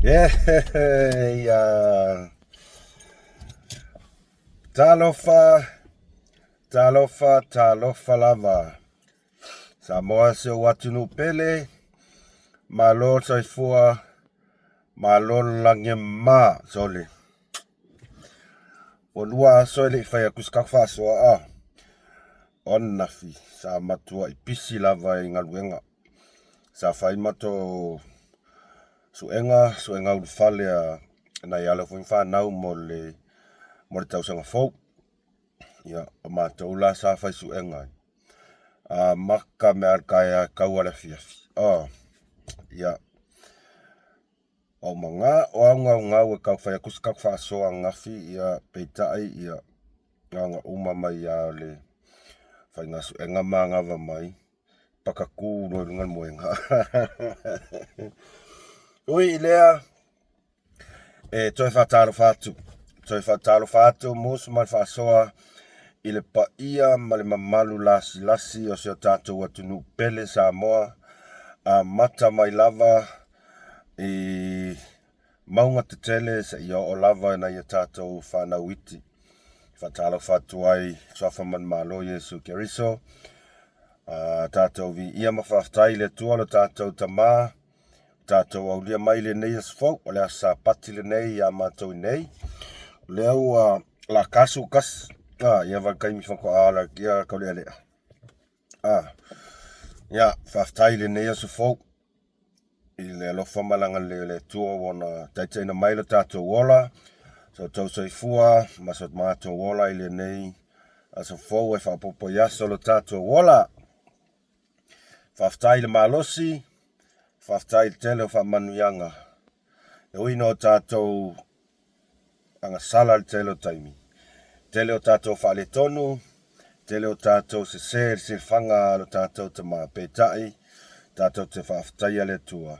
Yeah. Talofa, talofa, talofa lava. Samoa si ou atunuu pele, malo le soifua, malo le lagi e mama, sole. Ua lua aso e le i fai atu se tatou faasoa a. O ananafi, sa matuai pisi lava i galuega. Sa fai matou suega, suega ulufale a nai alo foi ma fanau mo le mo le tausaga fou. Ia, o matou la sa fai suega ai. Amata mai lava i le taeao e tau lava i le afiafi. Oh, ia, ua ou manao lava naunau e tau fai atu se tatou faasoa ananafi, ia, peitai, ia, na ona uma mai lava o le faiga suega ma anava mai, pakatu loa i luga le moega. Ui i lea, e toe faatalofa atu, toe faatalofa atu musu ma le faasoa i le paia ma le mamalu lasilasi o si o tatou atunuu pele Samoa, amata mai lava i mauga tetele seia oo lava i nai a tatou fanau iti. Faatalofa atu ai i le Suafa Manumalo o Iesu Keriso. A tatou viia ma faafetai i le Atua lo tatou Tama, tatou aulia mai lenei aso fou, o le aso Sapati lenei ia matou i nei. O lea ua la kasu kasi, a, ia vai taimi faatoa ala ia taulealea. A, ia, faafetai i lenei aso fou, i le alofa ma le agalelei o le Atua ua ona taitaiina mai lo tatou ola, so outou soifua ma so matou ola i lenei aso fou e faaopoopo i aso o lo tatou ola. Faafetai i le malosi, faafetai i le tele o faamanuiaga. E ui ina o tatou agasala i le tele o taimi, tele o tatou faaletonu, tele o tatou sese i le silafaga a lo tatou Tama, peitai, tatou te faafetaia le Atua,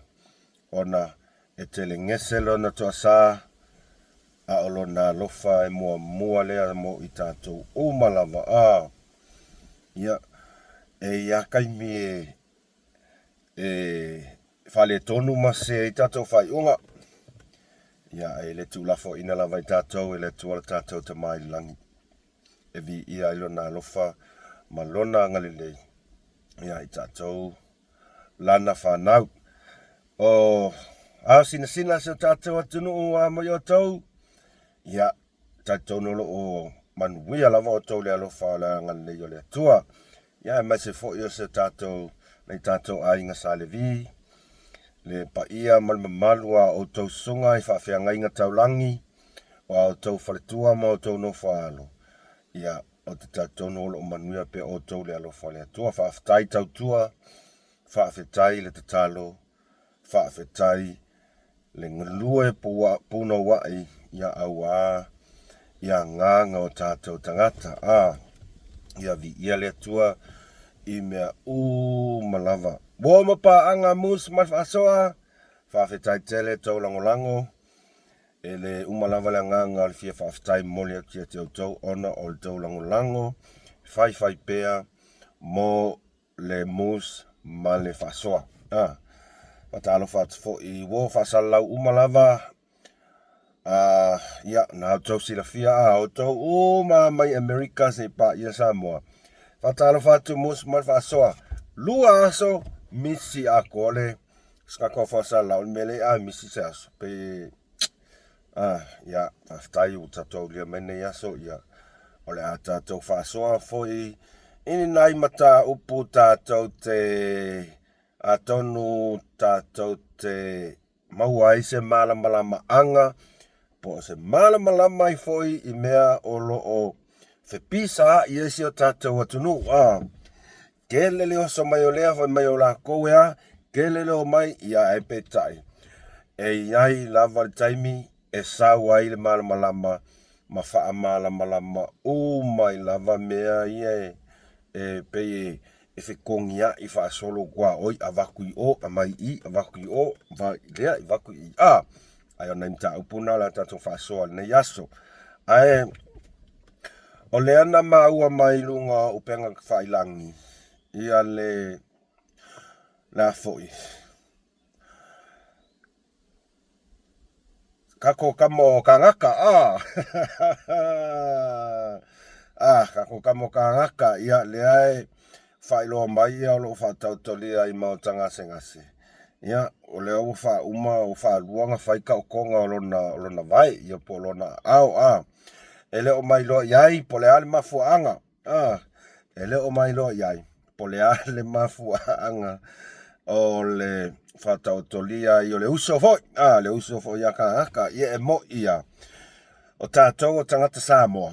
ona e tele gese Lona toasa, a o Lona alofa e muamua lea mo i tatou uma lava. A, ia, e i ai taimi e, e faaletonu ma sese ai tatou faaiuga. Ia, e le tuulafoaiina lava i tatou e le Atua lo tatou Tama i le lagi, e viia ai Lona alofa ma Lona agalelei ia i tatou lana fanau. O ao sinasina si o tatou atunuu a mai outou, ia, talitonu o lo o manuia lava outou i le alofa o le agalelei o le Atua. Ia, aemaise foi o se tatou, nai tatou aiga Sa Levi, le paia ma le mamalu a outou susuga i faafeagaiga taulagi, o a outou faletua ma outou nofo-a-alo, ia, ou te talitonu o lo o manuia pea outou i le alofa o le Atua. Faafetai tautua, faafetai le tatalo, faafetai le galue punouai, ia auā i agaga o tatou tagata. A, ia viia le Atua i mea uma lava. Uo ma paaga Moose ma le faasoa, faafetai tele tou lagolago. E le uma lava le agaga o le fia faafetai momoli atu ia te outou ona o le tou lagolago faifai pea mo le Moose ma le faasoa. A, faatalofa atu foi i uo faasalalau uma lava. A, ia, na outou silafia a outou uma mai Amerika seia paia Samoa. Faatalofa atu Moose ma le faasoa. Lua aso misi atoa le Saka faasalalau o le mea lea a misi se aso pe a ia faafetai ua tatou aulia mai nei aso ia o le a tatou faasoa foi i ni nai mataupu tatou te atonu tatou te maua ai se malamalamaaga po o se malamalama ai foi i mea o lo o fepisaai ai si o tatou atunuu a Tele le oso mai o lea fai mai o lakou e a, tele le omai, ia ae peitai, e i ai lava le taimi e sau ai le malamalama ma faamalamalama uma ai lava mea ia e pei e fetogiai faasolo tuaoi, avatu i o, aumai i i, avatu i o, avatu i lea, avatu i i, a! Ae o nai mataupu na o le a tatou faasoa i lenei aso. Ae o lea na maua mai luga o upega tafailagi ia le le a foi. Kako kama o kāngaka, a! A, kako kama o kāngaka, ia, lea e faailoa mai ia o loo faataotolia i maota gasegase. Ia, o lea ua faauma, ua faalua ona fai taotoga o lona, o lona vae, ia po o lona aao, a. E le o mailoa i ai po o le a le mafuaaga, a. E le o mailoa i ai po o le a le mafuaaga o le faataotolia ai o le uso foi, a, le uso foi ia kānaka, ia e mo'i ia. O tatou o tagata Samoa,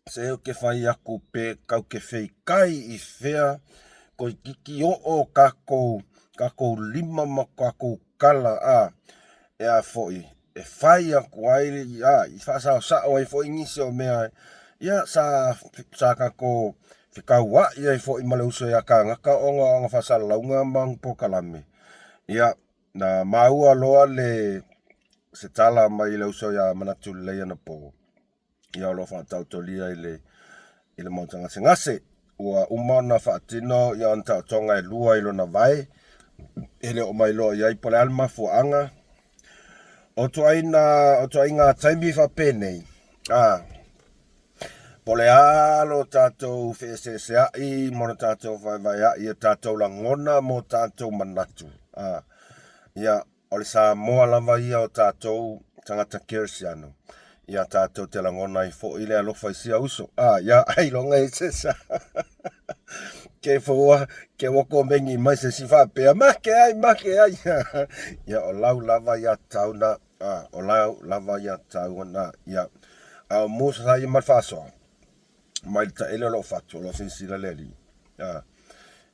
Se ou te fai aku pe kau te feikai i fea toeititi oo kakou kakou lima ma kakou kala a e a foi e fai aku ai a i faasaosao ai foi nisi o mea ia sa sa kakou fekauai ai foi ma le uso ia kānaka ona o ana faasalalauga ma ana polokalame. Ia na maua loa le se tala mai le uso ia Manatu Lelei anapo. Ia o lo o faataotolia i le i le maota gasegase. Ua uma ona faatino ia ona taotoga e lua i lona vae, e le o mailoa i ai po o le a le mafuaaga. O tuaiga, o tuaiga taimi faapenei, a, po o le a lo tatou feeseeseai ma lo tatou vaevaeai i o tatou lagona ma o tatou manatu, a, ia, O le Samoa lava ia o tatou tagata Kerisiano, ia tatou te lagona ai foi le alofa i sia uso. Ah, ia, ailoga e se sa. Ke foua, ke ua komengi mai se si faapea, make ai, make ai. Ia, o lau lava ia tauna, ah, o lau lava ia tauna, ia. A o Musa sa ia ma le faasoa, mai le taele o loo fatu, o loo silasila le Alii. Ah,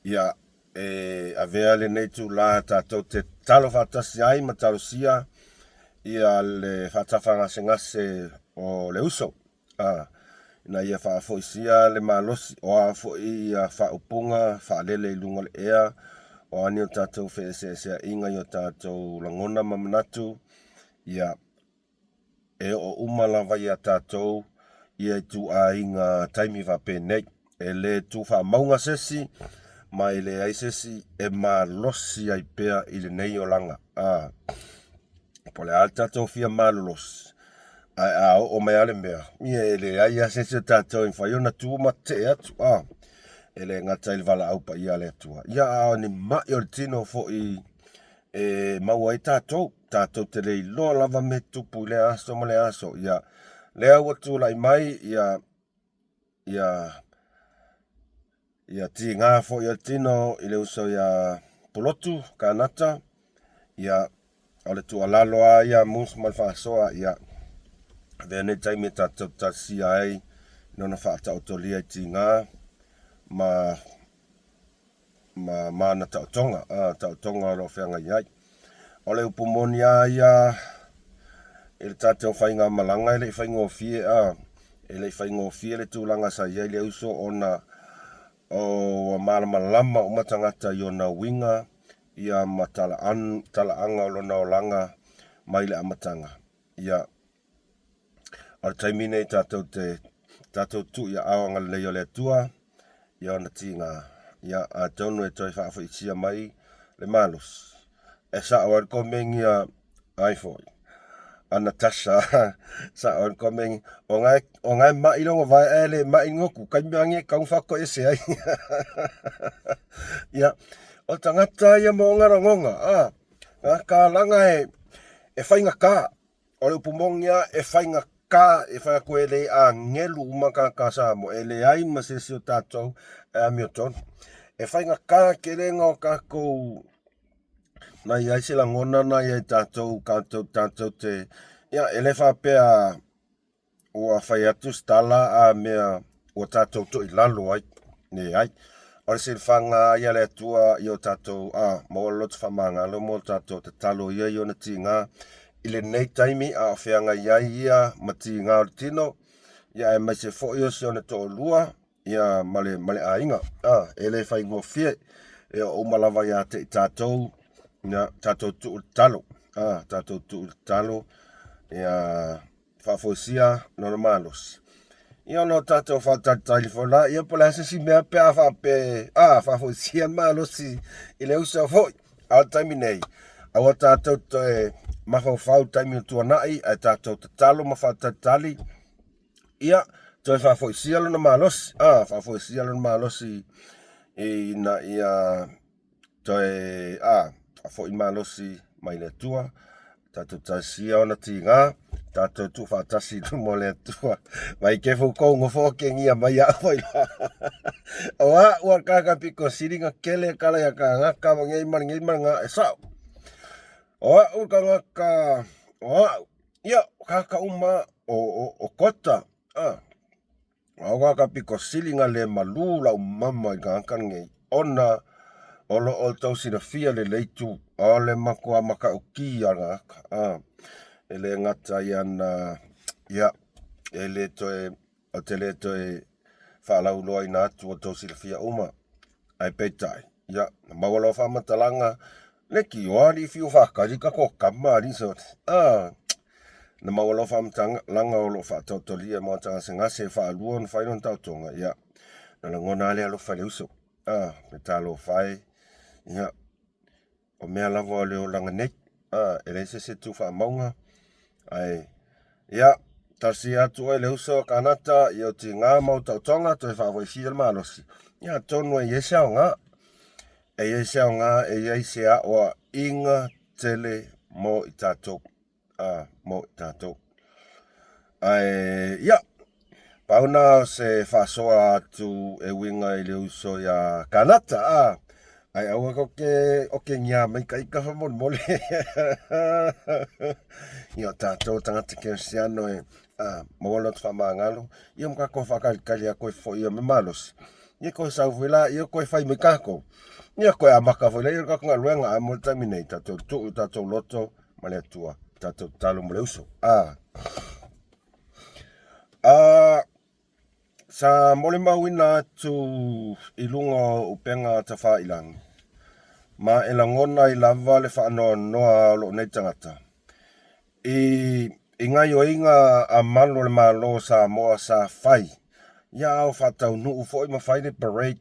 ia, E avea lenei itulā tatou te tatalo faatasi ai ma talosia ia le faatafagasegase o le uso, a, ina ia faafoisia le malosi, o a foi ia faaupuga faalele i luga o le ea, o a ni o tatou feeseeseaiga i o tatou lagona ma manatu, ia E oo uma lava iā tatou ia ituaiga taimi faapenei. E le tu faamauga se isi, ma e leai se isi e malosi ai pea i lenei olaga. A, po o le a le tatou fia malolosi, ae a oo mai lava le mea, ia e leai lava se isi o tatou e mafai ona tu ma tetee atu. A, e le gata i le valaau paia a le Atua, ia a o ni mai o le tino foi e maua ai tatou. Tatou te le iloa lava mea tupu i lea aso ma lea aso. Ia, lea ua tulai mai ia ia ia tiga foi o le tino i le uso ia Pulotu Kanata. Ia, o le tuualalo lava ia Moose ma le faasoa, ia, avea nei taimi e tatou talosia ai lona faataotolia i tiga ma ma ma ana taotoga, a, taotoga o lo o feagai ai. O le upu moni a ia i le tatou faigamalaga e le i faigofie, a, e le i faigofie le tulaga sa i ai le uso ona o ua malamalama uma tagata i ona uiga ia ma talaaga o lona olaga mai le amataga. Ia, O le taimi nei tatou te tatou tuu i aao agalelei o le Atua i ona tiga, ia atonu e toe faafoisia mai le malosi e sao ai le komeni a ai foi a Natasha sao ai le komeni o ngae o ngae mai longa vae ae le mai ngoku kaimi ange kau whakoese ai ia o tagata ia mo ona rangonga a nga kalanga e e faigata O le upu moni lava, e faigata e fai atu e le agelu uma tagata Samoa, e leai ma se isi o tatou e amiotonu. E faigata tele na o tatou na i ai se lagona na i ai tatou, tatou, tatou te, ia, e le faapea ua fai atu se tala a mea ua tatou toilalo ai, leai. O le silafaga lava ia a le Atua i o tatou, a, maua le loto faamagalo mo tatou tatalo ia i ona tiga i lenei taimi a o feagai ai ia ma tiga o le tino, ia aemaise foi o si ona toalua, ia ma le, ma le aiga. A, e le faigofie, e oo uma lava ia te i tatou, ia, tatou tuu le tatalo, a, tatou tuu le tatalo, ia, faafoisia lona malosi. Ia ona o tatou faatalitali foi la, ia po o le a se isi mea pe a faapea, a, faafoisia le malosi i le uso foi. A o le taimi nei, aua tatou toe mafaufau i le taimi ua tuanai ae tatou tatalo ma faatalitali ia toe faafoisia lona malosi, a, faafoisia lona malosi ina ia toe, a, faafoi malosi mai le Atua, tatou talosia ona tiga, tatou tuufaatasi i luma o le Atua. Mai ke fou ngofo o kengia mai au mai la. O a ua kaka piko sili nga kele kala ya ka ngaka ma ngei ma ngei ma nga e sao. O au ka ngaka o au ia kaka uma o o o kota a Aua ka piko sili nga le malu lau mama i tagata lenei ona o lo o tou silafia lelei tu o le matua matautia o le tagata a e le gata ia na ia e le toe ou te le toe faalauiloaina atu o tou silafia uma ae peitai ia na maua loa faamatalaga Le ki o alii fiu faatali tatou tama alii sole a na maua loa faamatalaga o lo o faataotolia i maota gasegase e faalua ona fai lona taotoga ia na lagona lava le alofa i le uso a me talofa e ia o mea lava o le olaga nei a e leai se isi e tu faamauga ae ia talosia atu oe le uso Kanata i ou tiga ma ou taotoga toe faafoisia le malosi ia atonu e i ai se aoga E i ai se aoga, e i ai se aoaiga tele mo i tatou. A, mo i tatou. Ae, ia, pau na o se faasoa atu e uiga i le uso iā Kanata, a, ae aua kou te okengia mai ka ika faamolemole. Ia, o tatou o tagata kerisiano e, a, maua lota faamagalo, ia ma tatou faatalitali atu ai foi ia me malosi. Ia koe sau foi la, ia koe fai mai tatou. Ia koe amata foi la ia le tatou galuega, ae mo le taimi nei, tatou tuu i tatou loto ma le Atua, tatou tatalo mo le uso. A, a, sa molimauina atu i luga o upega tafailangi, ma e lagona ai lava le faanoanoa o lou nei tagata, I i gaioiga a malu o le Malo o Samoa sa fai ia ao faataunuu foi ma fai le parade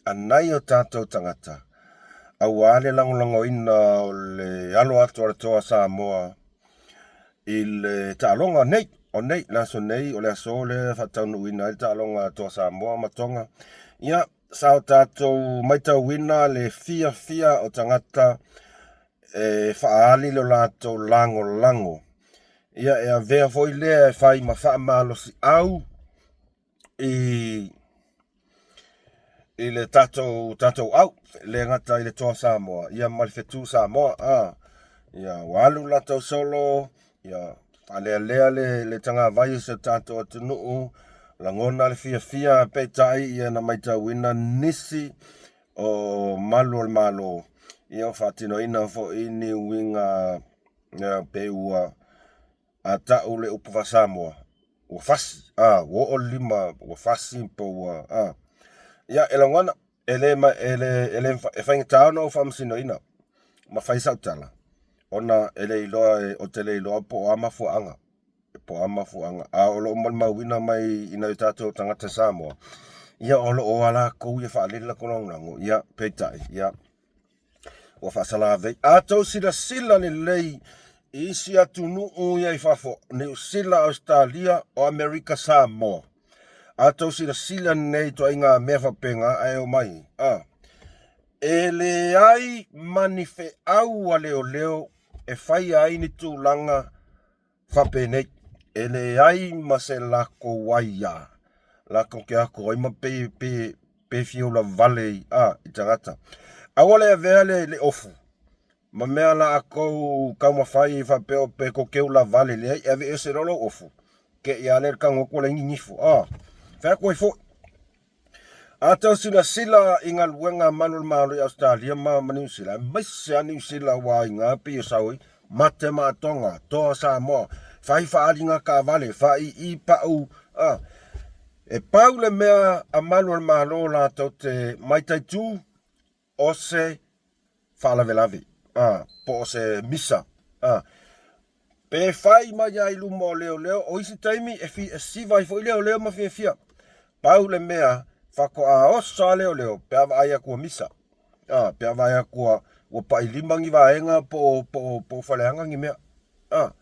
a nai o tatou tagata aua le lagolagoina o le alo atu a le Toa Samoa i le taaloga nei, o nei, le aso nei, o le aso lea e faataunuuina ai le taaloga a Toa Samoa ma Tonga. Ia, sa o tatou maitauina le fiafia o tagata e faaali lo latou lagolago. Ia, e avea foi lea e fai ma faamalosiau i i le tatou tatou au, le gata i le Toa Samoa, ia ma le Fetu Samoa, a. Ia, ua alu latou solo, ia, faalealea le, le tagavai o si o tatou atunuu, lagona le fiafia, peitai, ia na maitauina nisi o malu o le Malo, ia ua faatinoina foi ni uiga ia, pe ua a tau le upu faa-Samoa, ua fasi, a, ua oo le lima, ua fasi po ua, a. Ia, e lagona, e le, e le, e le, e faigata ona ou faamasinoina ma fai sau tala, ona e le iloa, ou te le iloa po o a mafuaaga. Po o a mafuaaga, a o lo o molimauina mai i nai o tatou tagata Samoa, ia o lo o a latou ia faalele latou lagolago, ia, peitai, ia, ua faasalavei. A tou silasila lelei i isi atunuu ia i fafo, Niu Sila, Ausetalia, o Amerika Samoa, a tou silasila nei i ituaiga mea faapena ae omai, a, e leai ma ni feau a leoleo e faia ai ni tulaga faapenei, e leai ma se latou aia latou te ato ai ma pe, pe, pe fia ulavale i, a, i tagata. Aua le avea le, le ofu ma mea laatou taumafai ai faapea o pe tou te ulavale, leai, e aveese loa lou ofu, te i a lea le tago atu ua leai ni nifo, a, fai atu ai foi. A tau silasila i galuega a malu o le Malo i Ausetalia ma Niu Sila, aemaise lava Niu Sila ua aiga pei o sau ai, mate ma atoga, toa Samoa, fai faaaliga taavale, faaiii pau, a. E pau le mea a malu o le Malo latou te mataitu, o se faalavelave, a, po o se misa, a. Pe fai mai lava i luma o leoleo, o isi taimi e, fi, e siva ai foi leoleo ma fiafia. Pau le mea, faatoa oso lava leoleo pe a vaai atu ua misa. A, pe a vaai atu ua, ua pailima ni vaega po o, po o, po o faleaga ni mea. A,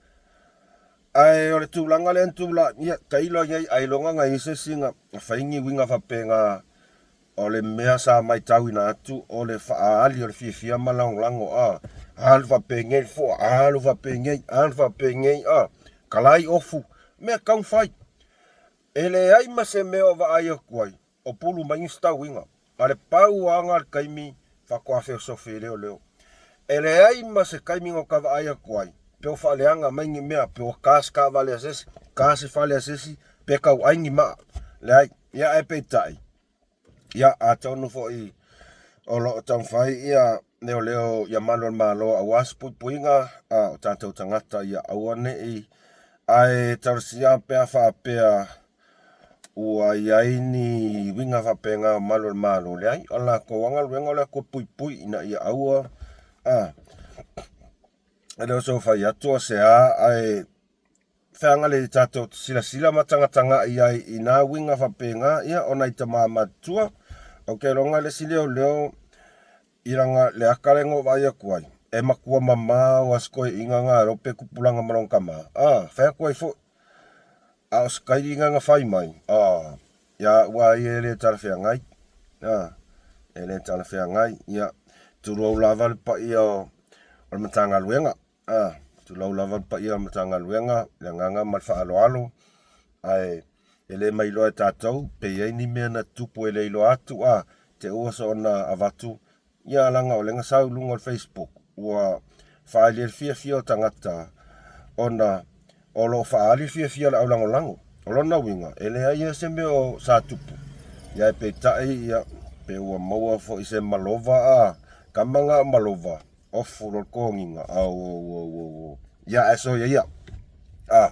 ae o le tulaga lea na tulai, ia, tailo i ai, ailoga na i ai se isi na fai ni uiga faapena, o le mea sa matauina atu o le faaali o le fiafia ma lagolago, a, alu faapenei le foa, alu faapenei, alu faapenei, a, kalai ofu, mea e tatau ona fai. E leai ma se mea o vaai atu ai, o pulu mai nisi tauiga, a le pau lava na o le taimi faatoa feosofi ai leoleo. E leai ma se taimi na ota vaai atu ai, pe o faaleaga mai ni mea, pe ua ta se taavale a se isi, ta se fale a se isi, pe tauai ni maa. Leai. Ia ae peitai, ia atonu foi o lo o taumafai ia leoleo ia malu o le Malo aua se puipuiga a o tatou tagata ia aua ne i ae talosia pe a faapea ua i ai ni uiga faapena o malu o le Malo. Leai, o le latou lava galuega o le atu e puipui ina ia aua a e le o so fai atu o se a ae feaga le tatou silasila ma tagatagai ai i nā uiga faapena, ia o nai tama matutua. Ou te iloga le isi leoleo i lana le ata lea na ou vaai atu ai, e matua mamao lava si toeaina na alo pe tupulaga ma lona tama. A, fai atu ai foi, a o se kaili na na fai mai, a, ia au lava ia e le talafeagai. A, e le talafeagai. Ia, tulou lava le paia o le Matagaluega. A, tulou lava le paia o le Matagaluega, le agaga ma le faaaloalo, ae e le mailoa e tatou pe i ai ni mea na tutupu e le iloa atu, a, te ua soona avatu, ia leaga o lea na sau i luga o le Facebook, ua faaali ai le fiafia o tagata ona o lo o faaali le fiafia o le aulagolago. O lona uiga, e leai lava se mea o sa tupu, ia ae peitai, ia, pe ua maua foi se malova, a, kama na o malova, Ofu loa le togiga, auauauauau. Ia ae soia ia. A.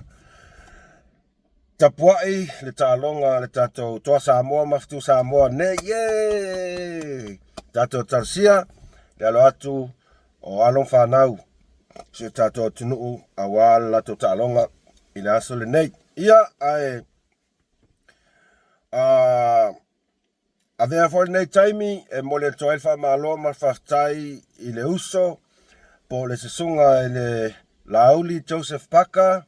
Tapuai le taaloga a le tatou Toa Samoa ma Fetu Samoa nei, ye! Tatou talosia le alo atu o alo ma fanau si o tatou atunuu aua le latou taaloga i le aso lenei. Ia, ae a, Avea foi lenei taimi e momoli atu ai le faamalo ma le faafetai i le uso po o le susuga i le Laauli Joseph Parker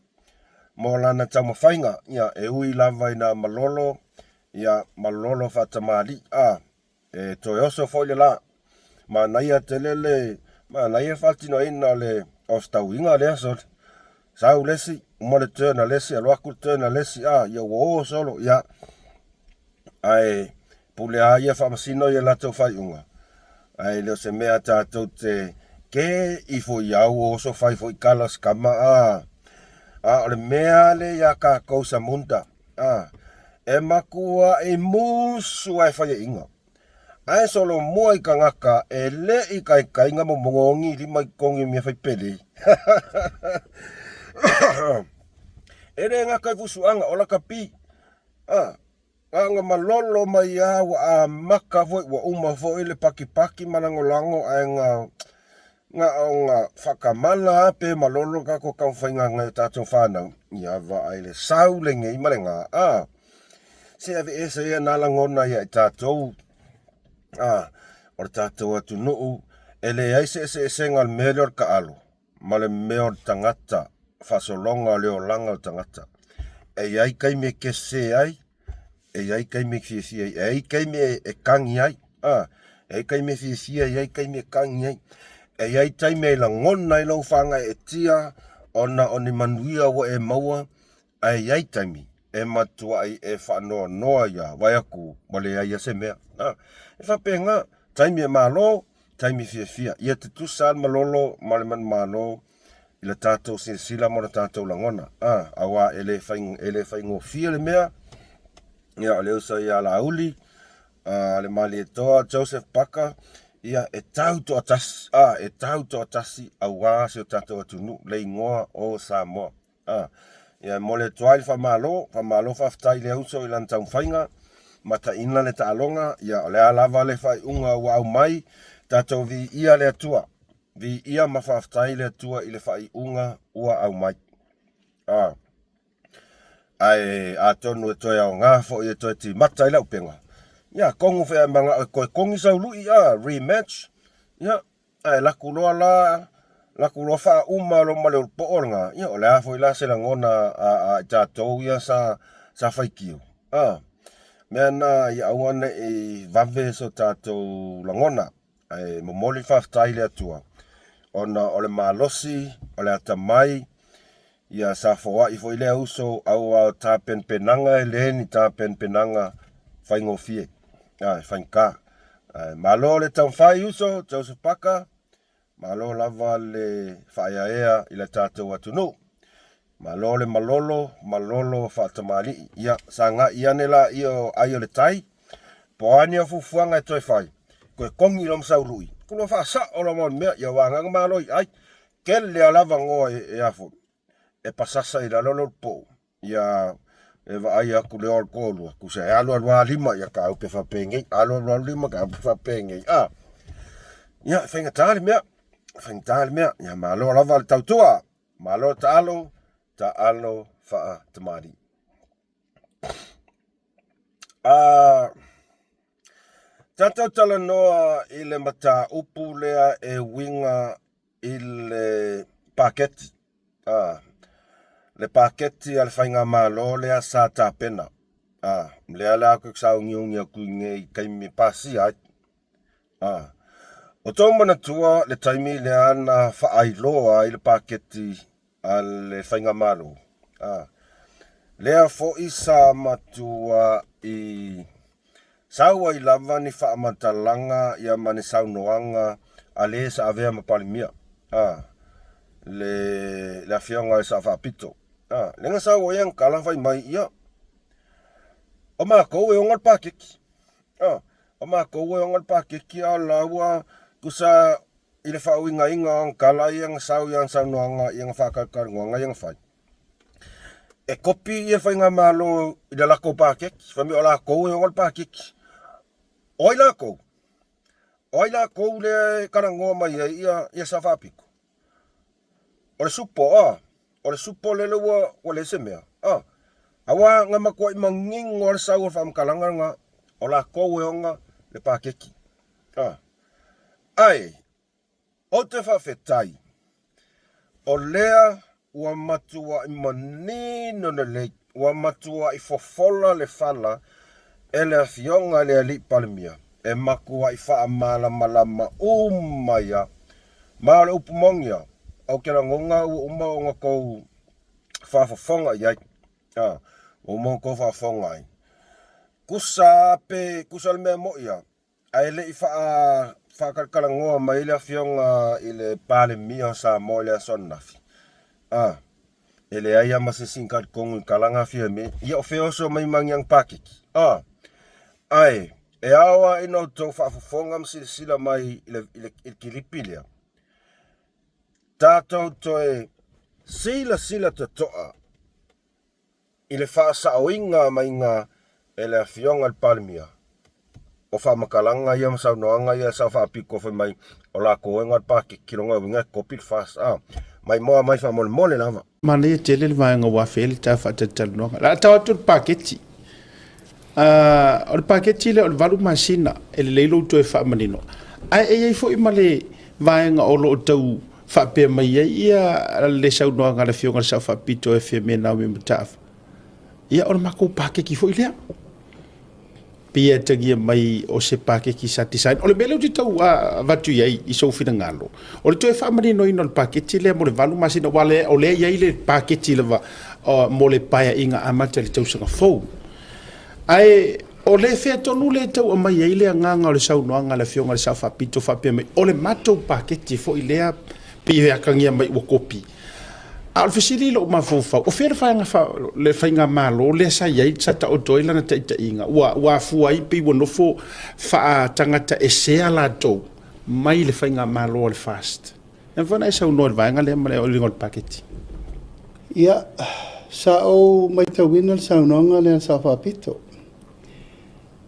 mo lana taumafaiga, ia, e ui lava ina malolo, ia, malolo faatamalii, a, e toe oso foi le la. Manaia tele le, manaia le faatinoina o le o se tauiga lea, sole. Sau le isi, uma le turn a le isi, alu atu le turn a le isi, a, ia ua o solo, ia. Ae pule lava ia faamasino ia latou faaiuga, ae le o se mea tatou te ke ifo i au o oso fai foi kala o se kama a. A o le mea lea ia tatou Samunda, a, e matuai musu lava e faiaina. Ae solomua i tagata e le i taitaiga momogogi lima i togi o mea fai pele. E le gata i fusuaga, o lakapi. A, na ona malolo mai lava ua amata foi, ua uma foi le pakipaki ma lagolago ae na, na ona faatamala lava pe malolo le tatou taumafaiga a nai o tatou fanau, ia vaai le sau lenei ma le ga. A, se aveese ia na lagona ia i tatou, a, o le tatou atunuu, e leai se eseesega o le mea lea o le taalo ma le mea o le tagata, faasologa o le olaga o le tagata. E i ai taimi e kese ai, e i ai taimi e fiafia ai, e i ai taimi e kagi ai, a, e i ai taimi e fiafia ai, e i ai taimi e kagi ai. E i ai taimi e lagona ai lou faagaeetia ona o ni manuia ua e maua, ae i ai taimi e matuai e faanoanoa ia vae atu ua leai lava se mea. A, e faapena, taimi e malo, taimi fiafia. Ia tutusa lava le malolo ma le manumalo i le tatou silasila ma le tatou lagona. A, aua e le fai, e le faigofie le mea. Ia, o le uso ia Laauli, a, le Malietoa Joseph Parker, ia, e tau toatasi, a, e tau toatasi aua si o tatou atunuu, le igoa o Samoa. A, ia e momoli atu ai le faamalo, faamalo faafetai i le uso i lana taumafaiga, mataina le taaloga, ia o le a lava le faaiuga ua aumai, tatou viia le Atua, viia ma faafetai le Atua i le faaiuga ua aumai. A, ae atonu e toe aoga foi e toe timata ai le auupega, ia atonu foi a e manao e toe togi sau lui, a, rematch, ia, Ae laku loa la Laku loa faauma loa ma le ulu poo lena, ia o le a foi la se lagona a i tatou ia sa faitio, a? Mea na ia aua ne i vave so tatou lagona, ae momoli le faafetai i le Atua ona o le malosi, o le atamai, ia sa foai foi lea uso, aua o tapenapenaga e le ni tapenapenaga faigofie, a, e faigata. Ae malo le taumafai uso, Joseph Parker, malo lava le faaeaea i le tatou atunuu. Malo le malolo, malolo faatamalii. Ia, sagai ane laia o ai o le tai, po o a ni au fuafuaga e toe fai, toe kogi loa ma saului, kulua faasao loa ma le mea, ia ua agaga malo i ai. Tele lava avanoa e a foi, e pasasa i lalo lou poo, ia e vaai atu le o le toalua, tusa e alu alu lava lima, ia taupe faapenei, alu alu lava lima, taupe faapenei, a. Ia, e faigata le mea, e faigata le mea, ia malo lava le tautua, malo taalo, taalo faatamalii. Tatou talanoa i le mataupu lea e uiga i le paketi, le paketi a le faigamalo lea sa tapena, lea la ou te sauniuni atu i inei i taimi e pasia ai. O tou manatua le taimi lea na faailoa ai le paketi a le faigamalo, lea foi sa matua i sau ai lava ni faamatalaga ia ma ni saunoaga a le sa avea ma Palemia, le afioga i le Sao Faapito, lea na sau ai ana tala fai mai, ia, o matou e ona le paketi, o matou e ona le paketi, a o la ua tusa i le faauigaina o ana tala ia na sau i ana saunoaga i ana faatalatalanoaga ia na fai, e kopi ia faigamalo i le latou paketi, fai mai o latou e ona le paketi. O ai latou? O ai latou lea e talanoa mai ai ia Sao Faapito? O le supo, a? O le supo lele ua leai se mea, a? Aua na matuai manino lava le sau o le faamatalaga lena, o latou e ona le paketi. A? Ae, ou te faafetai, o lea ua matuai manino lelei, ua matuai fofola le fala e le afioga i le Alii Palemia, e matuai faamalamalama uma ia. Ma o le upu moni lava, ou te lagona ua uma ona tou faafofoga i ai. Ua uma ona tou faafofoga ai. Tusa pe, tusa le mea moni lava, Ae le i faatalatalanoa mai le Afioga i le Palemia o Samoa i le aso ananafi, a, e leai lava ma se isi na talitonu i tala na afio mai, ia o fea oso mai ma ni ana paketi, a. Ae, e ao lava ina outou faafofoga ma silasila mai i le kilipi lea, tatou toe silasila totoa i le faasaoina maiga e le Afioga i le Palemia o faamatalaga ia ma saunoaga ia sa faapito fai mai o latou e na o le paketi lona uiga e kopi le FAST a maimoa mai faamolemole lava. Manaia tele le vaega ua afe ai le ta faatalatalanoaga. O le a tau atu le paketi. O le paketi lea o le 8 masina e lelei lou toe faamanino. Ae e i ai foi ma le vaega o lo o tau faapea mai ai ia le saunoaga a le Afioga i le Sao Faapito e Fiame Naomi Mataafa. Ia o le matou paketi foi lea. Pei e atagia mai o se paketi sa design. O le mea lea ou te tau avatu i ai i sou finagalo, o le toe faamaninoina o le paketi lea mo le 8 masina, aua o lea e i ai le paketi lava mo le paeaiga amata i le tausaga fou. Ae o le fea tonu lea e tau aumai ai le agaga o le saunoaga a le Afioga i le Sao Faapito faapea mai, o le matou paketi foi lea pei e atagia mai ua kopi. A o le fesili i lou mafaufau, o fea le vaega le faigamalo lea sa i ai, sa taoto ai lana taitaiga, ua afua ai pei ua nofo faatagata esea latou mai le faigamalo a le FAST. E mafai ona e saunoa i le vaega lea ma le uiga o le paketi. Ia, sa ou matauina le saunoaga lea a le Sao Faapito.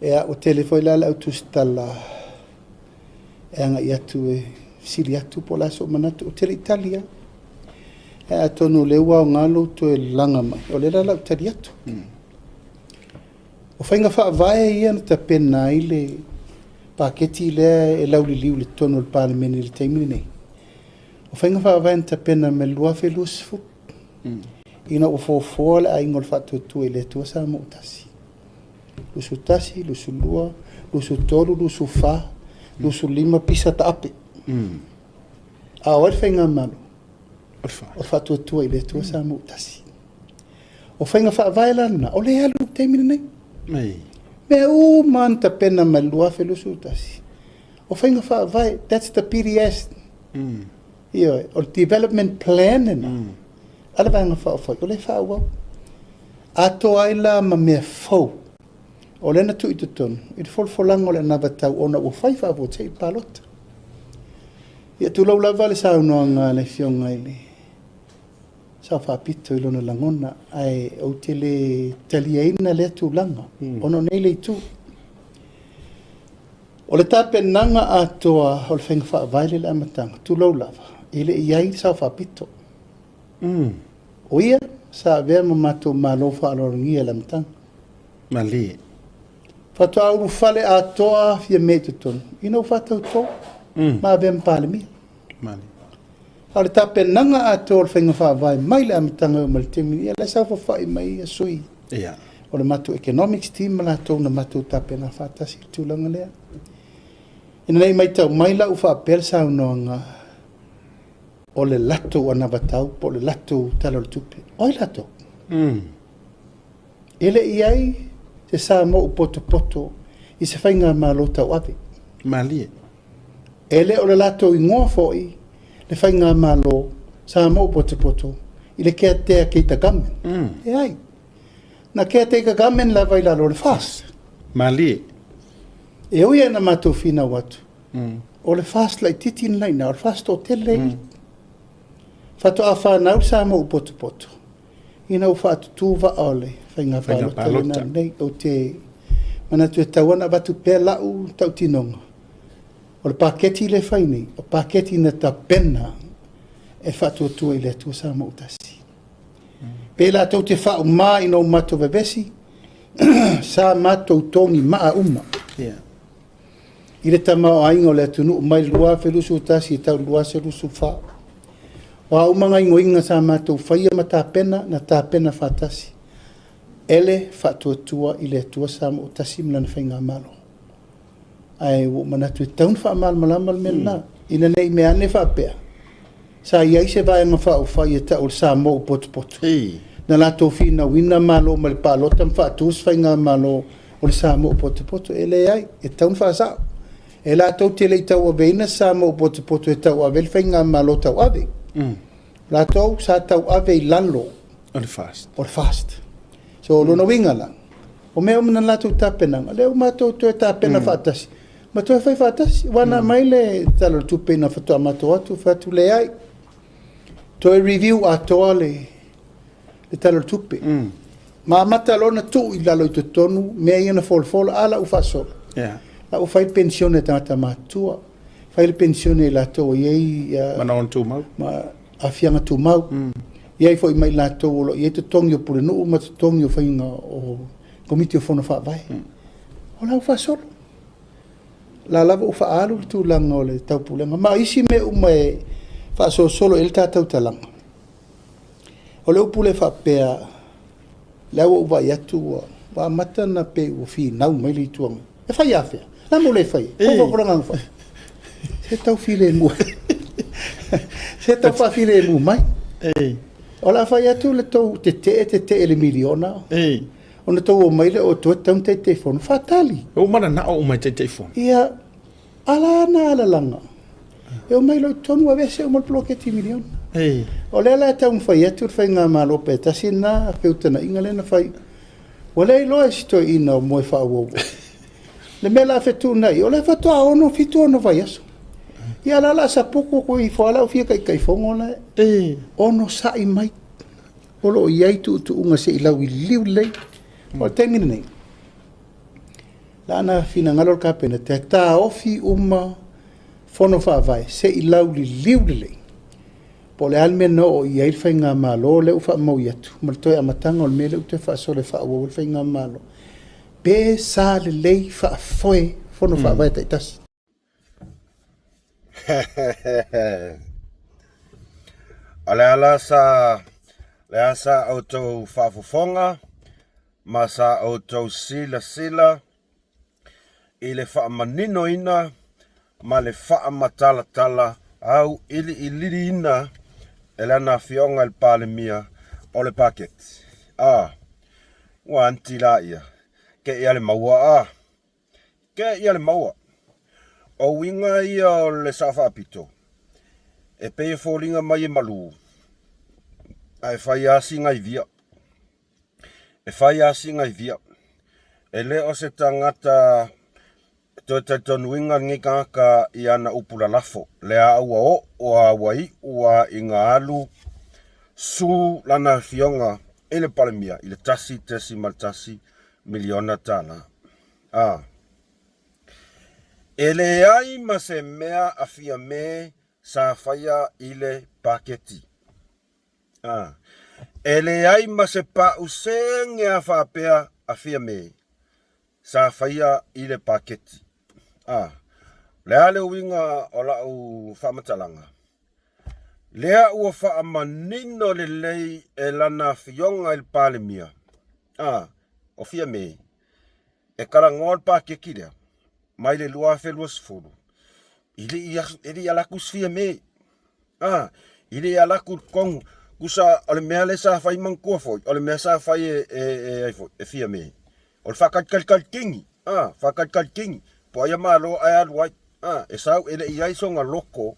Ia, ua tele foi la le au tusitala e agai atu e fesili atu po o le a sou manatu. Ou te le i tali lava. Ae atonu o lea ua aoga lou toe laga mai, o lea la o le a ou tali atu. O faiga faavae ia na tapena ai le paketi lea e lauliliu i totonu o le Palemene i le taimi lenei. O faiga faavae na tapena mai le 2020, ina ua foafoa le aiga o le Faatuatua i le Atua Samoa ua tasi. 21, 22, 23, 24, 25 pisa taape. A o ai le faigamalo? O le Faatuatua i le Atua Samoa ua tasi. O faiga faavae la lena, o lea e alu i le taimi lenei. Mea uma lava na tapena mai le 2021, o faiga faavae, that's the PDS. Ioe, o le development plan lena a le Vaega Faaupufai, o lea e faaauau. Atoa ai la ma mea fou o lea na tuu i totonu i le folafolaga o le anavatau ona ua fai faafuasei le palota. Ia tulou lava le saunoaga a le Afioga i le Sao Faapito i lona lagona, ae ou te le taliaina lea tulaga ona o nei le itu. O le tapenaga atoa o le faiga faavae lea i le amataga, tulou lava, e le i i ai le Sao Faapito. O ia sa avea ma matou Malo faaaloalogia i le amataga. Malie. Faatoa ulufale atoa Fiame i totonu ina ua faatauto ma avea ma Palemia. Malie. A o le tapenaga atoa o le faiga faavae mai le amataga e oo mai le taimi, ia la e saofafai mai ia sui o le matou economics team ma latou na matou tapena faatasi i le tulaga lea. Ina ne i matau mai la ua faapea le saunoaga o le latou anavatau po o le latou Tala o le Tupe. O ai latou? E le i ai se Samoa ua potopoto i se faigamalo tauave. Malie. E le o le latou igoa foi le faigamalo Samoa ua potopoto i le caretaker government. Leai. Na caretaker government lava i lalo o le FAST. Malie. E ui lava ina matou finau atu, o le FAST laitiiti lena i ina, o le FAST toatele lea i i. Faatoa fanau le Samoa ua potopoto ina ua faatutu vaa o le faiga palota lena nei. Ou te manatu e tatau ona avatu pea lau tautinoga, o le paketi lea e fai nei, o paketi na tapena e faatuatua i le Atua Samoa ua tasi. Pe latou te faauma ina ua matou vevesi, sa matou togi maa uma i le tamaoaiga o le atunuu mai le 2021 e tau i le 2024. O a uma gaoioiga sa matou faia ma tapena, na tapena faatasi e le Faatuatua i le Atua Samoa ua tasi ma lana faigamalo. Ae ua ou manatu e tatau ona faamalamalama le mea lena, ina ne i meaane faapea sa i ai se Vaega Faaupufai e tau o le Samoa ua potopoto, na latou finauina Malo mai le palota ma faatu se faigamalo o le Samoa ua potopoto. E leai, e tatau ona faasao. E latou te le i tauaveina se Samoa ua potopoto e tauave ai le faigamalo tauave. O latou sa tauave i lalo o le FAST. O le FAST. So, o lona uiga la, o mea uma na latou tapenaga, lea ua matou toe tapena faatasi, ma toe fai faatasi. Aua na aumai le Tala o le Tupe ina faatoa matou o atu, fai atu, leai, toe review atoa le Tala o le Tupe. Ma amata loa ona tuu i lalo i totonu mea ia na folafola, a la ua faasolo. La ua fai le penisione a tagata matutua, fai le penisione a i latou e i ai manaoga tumau ma aafiaga tumau. I ai foi ma i latou o lo o i ai totogi o pulenuu ma totogi o faiga o Komiti o Fono Faavae. O la ua faasolo. O la lava ua faaalu le tulaga o le taupulega ma isi mea uma e faasolosolo i ai le ta tautalaga. O le upu lea faapea, lea ua ou vaai atu ua amata ona pei ua finau mai le Itu Agai. E fai afea? O le a le mea ua le fai ai? Se tau filemu. Se tau faafilemu mai. O le a fai atu le tou tetee tetee i le miliona, ona tou omai lea o outou e tatau ona Taitaifono. Faatali. Ua mananao uma e Taitaifono. Ia, ala na alalaga. E omai loa i totonu aveese uma le poloketi miliona. O lea la e taumafai atu le faigamalo pe tasi lena feutagaiga lea na fai. Ua le iloa e si toeaina o moe faauouo. Le mea o le a fetuunai, o lea faatoa 6, 7 ona vaiaso. Ia la o le a saputu atu ifo lava lau fia Taitaifono la e onosai mai. O lo o i ai tuutuuga se i lauiliu lelei. O le taimi lenei, la na finagalo le Kapeneta e taofi uma fono faavae se i lauliliu lelei. Po o le a le mea na oo i ai le faigamalo lea ua faamaui atu ma le toe amataga o le mea lea ua toe faasolo e faaauau ai le faigamalo. Pe sa lelei faafoe fono faavae taitasi. O le a la sa, le a sa outou faafofoga ma sa outou silasila i le faamaninoina ma le faamatalatala auiliiliina e lana Afioga i le Palemia o le paketi. A, ua anti la ia, ke ia le maua a. Ke ia le maua. O uiga ia o le Sao Faapito, e pei e foliga mai e malū, ae fai lava sina ivia. E fai lava sina ivia. E le o se tagata toe talitonuina lenei tagata i ana upu lalafo, lea ua oo a ua iu a ina alu su lana afioga i le Palemia i le $1.1 miliona. A. E leai ma se mea a Fiamē sa faia i le paketi. A. E leai ma se pausenge a faapea a Fiamē sa faia i le paketi. A. O le a le uiga o lau faamatalaga? Lea ua faamanino lelei e lana afioga i le Palemia, a, o Fiamē, e talanoa le paketi lea mai le 2020, e le i ala atu se Fiamē, a, e le i ala atu i totonu. Tusa o le mea lea sa fai manatua foi, o le mea sa fai e, e, e, ai foi, e Fiamē, o le faatalitalitalitini, a, faatalitalitini, po o ai a malo ae alu ai, a, e sau, e le i i ai sona loto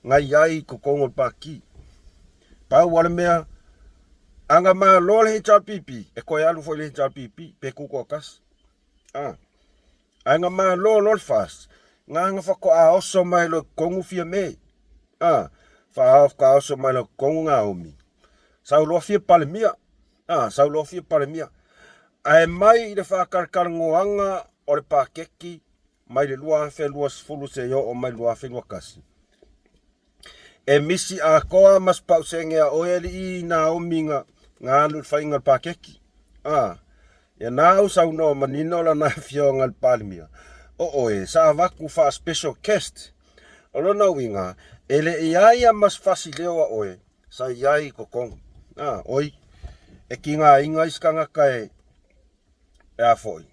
na i ai i totonu o le Pati. Pau lava le mea, a na malo le HRPP, e toe alu foi i le HRPP, pe tutoatasi. A, ae na malo loa le FAST, na na faatoa oso mai loa i totonu Fiamē. A, faatoa oso mai loa i totonu Naomi. Sau loa fia Palemia. A, sau loa fia Palemia. Ae mai i le faatalatalanoaga o le paketi mai le 2020 seia oo mai le 2021. E misi atoa ma se pausenge a oe alii Naomi na, na alu i le faiga o le paketi. A, ia na au saunoa manino lana afioga i le Palemia, o oe, sa avatu faa-special guest. O lona uiga, e le i ai a ma se fasi leo a oe, sa i ai i totonu. A, oi, e tigaina isi tagata e, e a foi,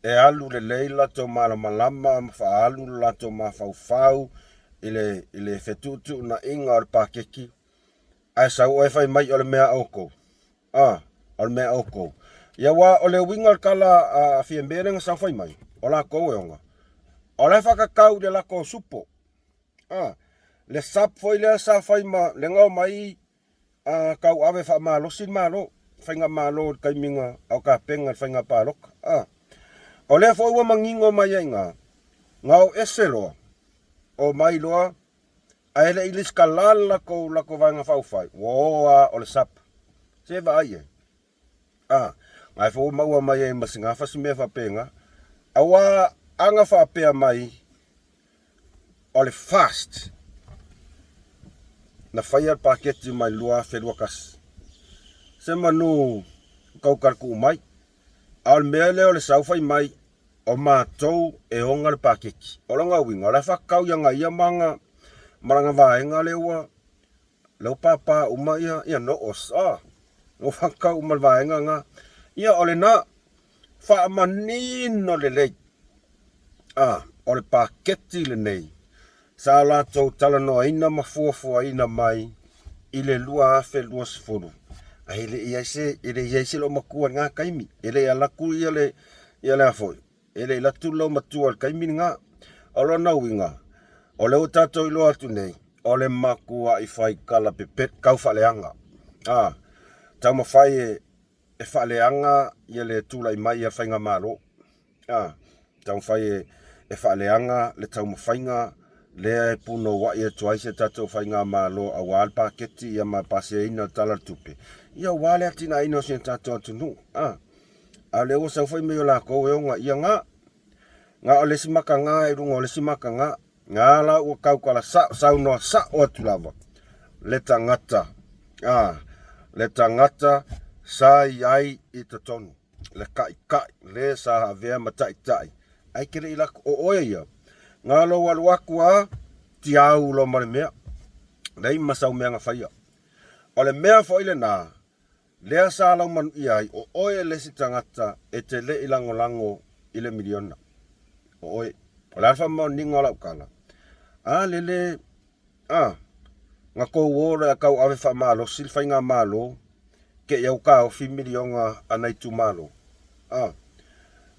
e alu lelei le latou malamalama ma faaalu le latou mafaufau i le, i le fetuutuunaiga o le paketi, ae sau oe fai mai o le mea a outou. A, o le mea a outou. Ia aua o le uiga o le tala a Fiamē lea na sau fai mai, o latou e ona, o la e faatatau i le latou supo. A, le sub foi lea sa fai ma le na omai a tauave faamalosi le Malo, Faigamalo i le taimi na a o tapena i le faiga palota. A, o lea foi ua manino mai ai i ina, na o ese loa, omai loa, ae le i lesitala le latou, latou Vaega Faaupufai, ua o lava o le SUPP. Se vaai i ai. A, na e foi ua maua mai ai ma sina fasi mea faapena, aua a na faapea mai, o le fast na faia le paketi mai le 2021. Se manu tau tuu mai. A o le mea lea o le sau fai mai, o matou e ona le paketi. O lona uiga, o la e faatatau ia ia ma ana, ma lana vaega lea ua, lea ua pāpā uma ia, ia noos. Ah, ua faatatau uma le vaega lena. Ia, o lena, faamanino lelei. A, o le paketi lenei sa latou talanoaina ma fuafuaina mai i le 2020, ae e le i i ai se, e le i i ai se loomatua i lena taimi. E le i alu atu ia le, ia le a foi, e le i alu atu le loomatua i le taimi lena. O lona uiga, o lea ua tatou iloa atu nei, o le matuai faitala pepelo, tau faaleaga. A, taumafai e e faaleaga ia le tulai mai a le faigamalo. A, taumafai e, e faaleaga le taumafaiga lea e punouai atu ai se tatou faigamalo aua le paketi ia ma pasiaina o le Tala o le Tupe, ia aua le atinaeina o si o tatou atunuu. A, a o lea ua sau foi mea o latou e ona ia na, na o le isi mataga i luga o le isi mataga. Ngā la ua tautala sao, saunoa sao atu lava le tagata, ā, le tagata sa i ai i totonu, le taʻitaʻi, le sa avea ma taʻitaʻi, ae ke le i lako, o oe ia, ngā lou alu aku a, tiau loa ma le mea. Leai ma sau mea na faia. O le mea foi lena, lea sa laumanuia ai, o oe le isi tagata e te le i lagolago i le miliona. O oe. O le a le faamaoniga o lau tala? A lele, a, na tou o loa e tauave faamalosi le faigamalo, te i au taofi miliona a nai itumalo. A,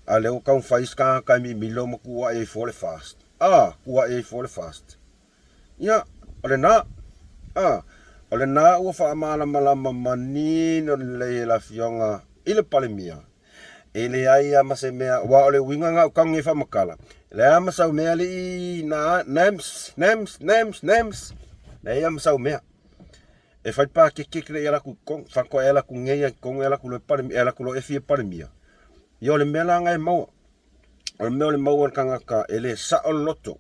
a lea ua taumafai isi tagata e mimilo ma tuuai ai fua le FAST. A, tuuai ai fua le FAST. Ia, o lena. A, o lena ua faamalamalama manino lelei e le Afioga i le Palemia, e leai lava ma se mea, aua o le uiga na o tau nei faamatala, e leai lava ma sau mea alii na names, names, names, names, leai lava ma sau mea. E fai pakeke ke le i ala atu i totonu, faatoa e ala atu nei lava i totonu e ala atu loa e Palemia, e ala atu loa e fia Palemia. Ia o le mea la na e maua, o le mea o le maua e le tagata e le sao le loto.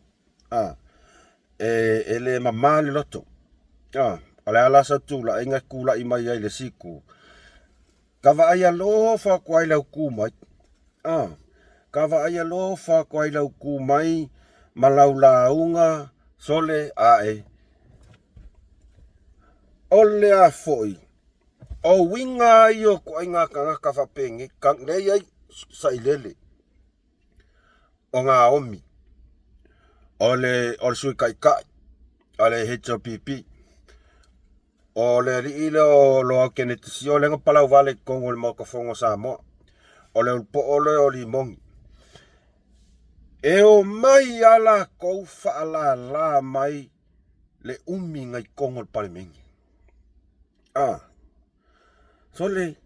A, e, e le mamā le loto. A, o le a la sau tulaʻiga e tulaʻi mai ai le isi itu? Ka vaai alofa atu ai lau tu mai. A, ka vaai alofa atu ai lau tu mai ma lau lauga sole ae. O le a foi, o uiga ia o ituaiga tagata faapenei, ka, lea e i ai sailele. o Naomi, o le, o le Sui Taitai o le HRPP, o le alii lea o Loau Keneti Sio lea na palauvale i totonu o le Maota Fono o Samoa, o le Ulupoo lea o Limoni. E omai lava latou faalala mai le umi na i totonu o le Palemene. Ah, sole,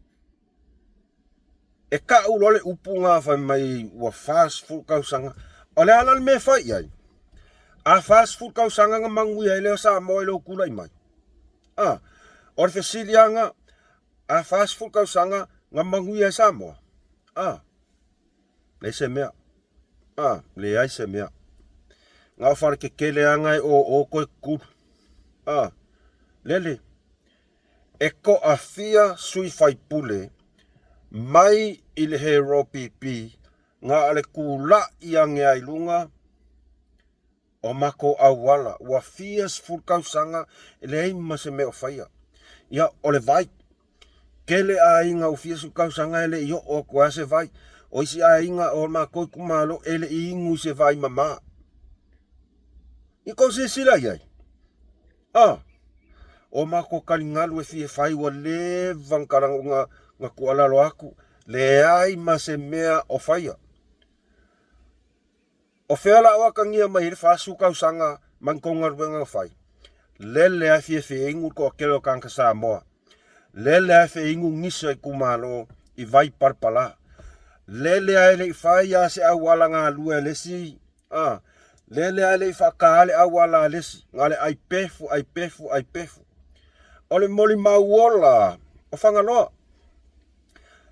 E kau loa le upu na fai mai ua 40 tausaga. O le a la le mea e fai i ai? A 40 tausaga na manuia ai lea o Samoa i lou tulai mai. A, o le fesili lava a 40 tausaga na manuia ai Samoa? A, leai se mea. A, leai se mea. Na o faletetele lava na e oo toe tutulu. A, lele. E toafia sui faipule mai i le HRPP na o le tulaʻi ane ai luga o matou auala ua fia sefulu tausaga e leai ma se mea o faia. Ia, o le vai. Tele aiga ua fia sefulu tausaga e le i oo atu ai se vai. O isi aiga o matou itumalo e le i inu i se vai mama. Ia tou silasila i ai. A! O matou taligalu e fia fai ua leva ona tala na tuualalo atu, leai ma se mea o faia. O fea la o atagia mai ai le 40 tausaga ma ni tou galuega na fai? Lele lava e fia feinu le toatele o tagata Samoa. Lele lava e feinu nisi o itumalo i vai palapala. Lele lava e le i fai lava se auala galue a le isi A, lele a e le i faata le auala a le isi, na o le ai pefu, ai pefu, ai pefu. O le molimau ola o Fagaloa.